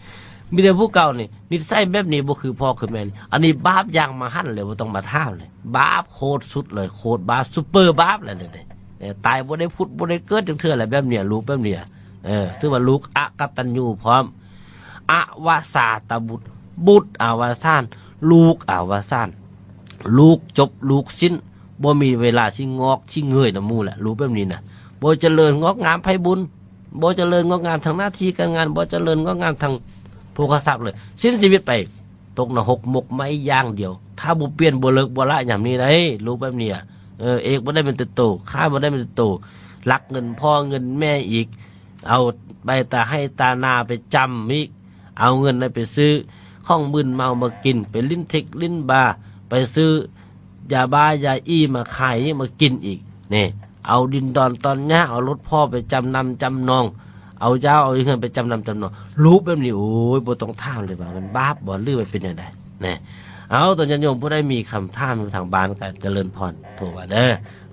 ມີແຕ່ຜູ້ເກົ່ານີ້ ນິດໄສແບບນີ້ບໍ່ຄືພໍ່ຄືແມ່ນີ້ ອັນນີ້ບາບຢ່າງມະຫັນເລີຍ ບໍ່ຕ້ອງມາຖາມເລີຍ ບາບໂຄດສຸດເລີຍ ໂຄດບາບ ຊຸບເປີບາບແຫຼະນີ້ ເອີ ຕາຍບໍ່ໄດ້ຜຸດບໍ່ໄດ້ເກີດຈັກເທື່ອແຫຼະ ແບບນີ້ ລູກແບບນີ້ ເອີ ຖືວ່າລູກອະກະຕັນຍູພ້ອມ ອະວະສາຕະບຸດ ບຸດອະວະສານ ລູກອະວະສານ ລູກຈົບລູກສິ້ນ ບໍ່ມີເວລາຊິງອກຊິເງີຍນຳໝູ່ແຫຼະ ລູກແບບນີ້ນະ ບໍ່ຈະເລີນງອກງາມໄພບຸນ ບໍ່ຈະເລີນງອກງາມທາງໜ້າທີ່ການງານ ບໍ່ຈະເລີນງອກງາມທາງໂພຄະຊັບເລີຍ ສິ້ນຊີວິດໄປ ຕົກນະຮົກໝົກໄໝຢ່າງດຽວ ຖ້າບໍ່ປ່ຽນບໍ່ເລີກບໍ່ລະຍາມນີ້ໄດ໋ ລູກແບບນີ້ ເອີ ເອກບໍ່ໄດ້ແມ່ນແຕ່ໂຕ ຂ້າບໍ່ໄດ້ແມ່ນແຕ່ໂຕ ລັກເງິນພໍ່ເງິນແມ່ອີກ ເອົາໄປຕາໄຮ່ຕານາໄປຈຳອີກ ເອົາເງິນນັ້ນໄປຊື້ຂອງມຶນເມົາມາກິນ ໄປຫຼິ້ນເທັກຫຼິ້ນບາ ໄປຊື້ຢາບ້າຢາອີ່ມາຂາຍອີກ ມາກິນອີກ ນີ້ ເອົາດິນດອນຕອນຫຍ້າ ເອົາລົດພໍ່ໄປຈຳນຳຈຳນອງ ເອົາຢາວເອົາເຮືອນໄປຈຳນຳຈຳນອງ ລູກແບບນີ້ ໂອ້ຍ ບໍ່ຕ້ອງຖາມເລີຍວ່າມັນບາບບໍ່ ຫຼືວ່າເປັນແນວໃດ ແນ່. ເອົາ ຕອນຍາດໂຍມຜູ້ໃດມີຄຳຖາມຢູ່ທາງບ້ານກໍຈະເລີນພອນ ໂທມາເດີ.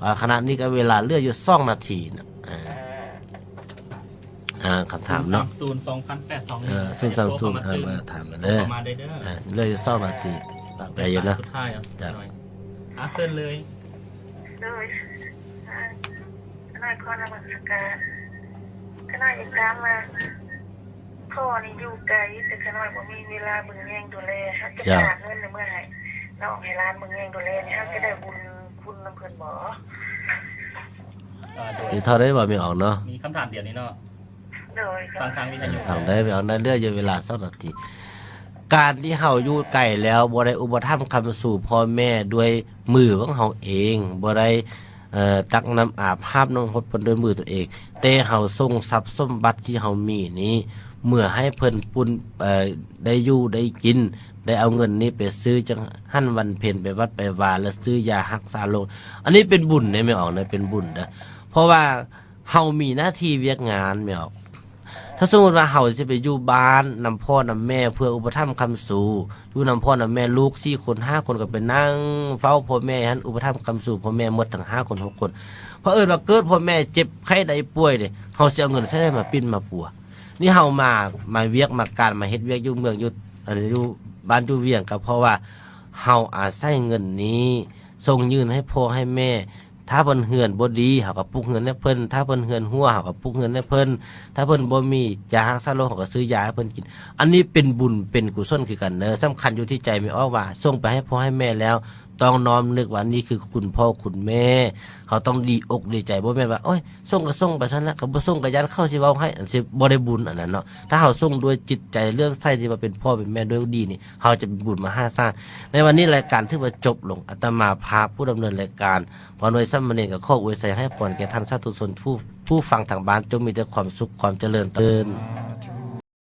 ວ່າຂະນະນີ້ກໍເວລາເຫຼືອຢູ່ສອງນາທີນະ ອ່າ ອ່າ ຄຳຖາມເນາະ ສູນສາມສູນສອງພັນແປດສອງໜຶ່ງ ເອີ ສູນສາມສູນ ເອີ ຖາມມາເດີ ເຂົ້າມາໄດ້ເດີ ອ່າ ເຫຼືອຢູ່ສອງນາທີ ໄດ້ຢູ່ເນາະ ສຸດທ້າຍເນາະ ຈົ້າ ໜ້ອຍ ອ່າ ເຊີນເລີຍ ໂດຍ ອ່າ ຂະນ້ອຍຂໍນະມັດສະການ ຂະນ້ອຍຢາກຖາມວ່າ ພໍ່ນີ້ຢູ່ໄກ ແຕ່ຂ້ານ້ອຍບໍ່ມີເວລາເບິ່ງແຍງດູແລ ຫາກຈະ ເຈົ້າ ຝາກເງິນໃນເມືອໃຫ້ນ້ອງໃຫ້ຫຼານເບິ່ງແຍງດູແລນີ້ ຫາກຈະໄດ້ບຸນຄຸນນຳເພິ່ນບໍ່? ອ່າ ໂດຍ ຄືເທົ່າໃດວ່າແມ່ອອກເນາະ ມີຄຳຖາມດຽວນີ້ເນາະ ໂດຍ ຟັງທາງວິທຍຸ ເອີ ຟັງໄດ້ ແມ່ອອກ ໄດ້ເຫຼືອຢູ່ເວລາສອງນາທີ. ການທີ່ເຮົາຢູ່ໄກແລ້ວບໍ່ໄດ້ອຸປະຖຳຄ້ຳຊູພໍ່ແມ່ດ້ວຍມືຂອງເຮົາເອງ ບໍ່ໄດ້ ເອີ ຕັກນ້ຳອາບຫາບນ້ຳຫົດເພິ່ນດ້ວຍມືຕົນເອງ ແຕ່ເຮົາສົ່ງຊັບສົມບັດທີ່ເຮົາມີນີ້ ເມືອໃຫ້ເພິ່ນປຸ້ນ ເອີ ໄດ້ຢູ່ໄດ້ກິນ ໄດ້ເອົາເງິນນີ້ໄປຊື້ຈັງຫັນວັນເພັນ ໄປວັດໄປວາ ແລະ ຊື້ຢາຮັກສາໂລກ. ອັນນີ້ເປັນບຸນເດ້ແມ່ອອກເດີ ເປັນບຸນເດີ ເພາະວ່າເຮົາມີໜ້າທີ່ວຽກງານແມ່ອອກ. ຖ້າສົມມຸດວ່າເຮົາຊິໄປຢູ່ບ້ານນຳພໍ່ນຳແມ່ເພື່ອອຸປະຖຳຄ້ຳຊູ ຢູ່ນຳພໍ່ນຳແມ່ ລູກສີ່ຄົນຫ້າຄົນກໍໄປນັ່ງເຝົ້າພໍ່ແມ່ຫັ້ນ ອຸປະຖຳຄ້ຳຊູພໍ່ແມ່ໝົດທັງຫ້າຄົນຫົກຄົນ ເຜີອິນວ່າເກີດພໍ່ແມ່ເຈັບໄຂ້ໄດ້ປ່ວຍເດ ເຮົາຊິເອົາເງິນໃສມາປິ່ນມາປົວ? ນີ້ເຮົາມາ ມາວຽກມາການ ມາເຮັດວຽກຢູ່ເມືອງ ຢູ່ ອັນ ຢູ່ບ້ານຢູ່ວຽງ ກໍເພາະວ່າເຮົາອາໄສເງິນນີ້ສົ່ງຍື່ນໃຫ້ພໍ່ໃຫ້ແມ່. ຖ້າເພິ່ນເຮືອນບໍ່ດີ ເຮົາກໍປຸກເຮືອນໃຫ້ເພິ່ນ ຖ້າເພິ່ນເຮືອນຮົ່ວ ເຮົາກໍປຸກເຮືອນໃຫ້ເພິ່ນ ຖ້າເພິ່ນບໍ່ມີຢາຮັກສາໂລກ ເຮົາກໍຊື້ຢາໃຫ້ເພິ່ນກິນ. ອັນນີ້ເປັນບຸນເປັນກຸສົນຄືກັນເດີ ສຳຄັນຢູ່ທີ່ໃຈແມ່ອອກວ່າ ສົ່ງໄປໃຫ້ພໍ່ໃຫ້ແມ່ແລ້ວ ຕ້ອງນ້ອມນຶກວ່ານີ້ຄືຄຸນພໍ່ຄຸນແມ່ ເຮົາຕ້ອງດີອົກດີໃຈ ບໍ່ແມ່ນວ່າ ໂອ້ຍ ສົ່ງກໍສົ່ງໄປຊັ້ນລະ ກໍບໍ່ສົ່ງກໍຢ້ານເຂົາຊິເວົ້າໃຫ້ ອັນຊິບໍ່ໄດ້ບຸນອັນນັ້ນເນາະ. ຖ້າເຮົາສົ່ງດ້ວຍຈິດໃຈເຫຼື້ອມໃສທີ່ວ່າເປັນພໍ່ເປັນແມ່ດ້ວຍດີນີ້ ເຮົາຈະເປັນບຸນມະຫາສານ. ໃນວັນນີ້ລາຍການຖືວ່າຈົບລົງ ອາດຕະມາພາບຜູ້ດຳເນີນລາຍການ ພອນໂດຍສາມະເນນ ກໍຂໍອວຍໄຊໃຫ້ພອນແກ່ທ່ານສາທຸຊົນ ຜູ້ ຜູ້ຟັງທາງບ້ານ ຈົ່ງມີແຕ່ຄວາມສຸກຄວາມຈະເລີນເຕີນ.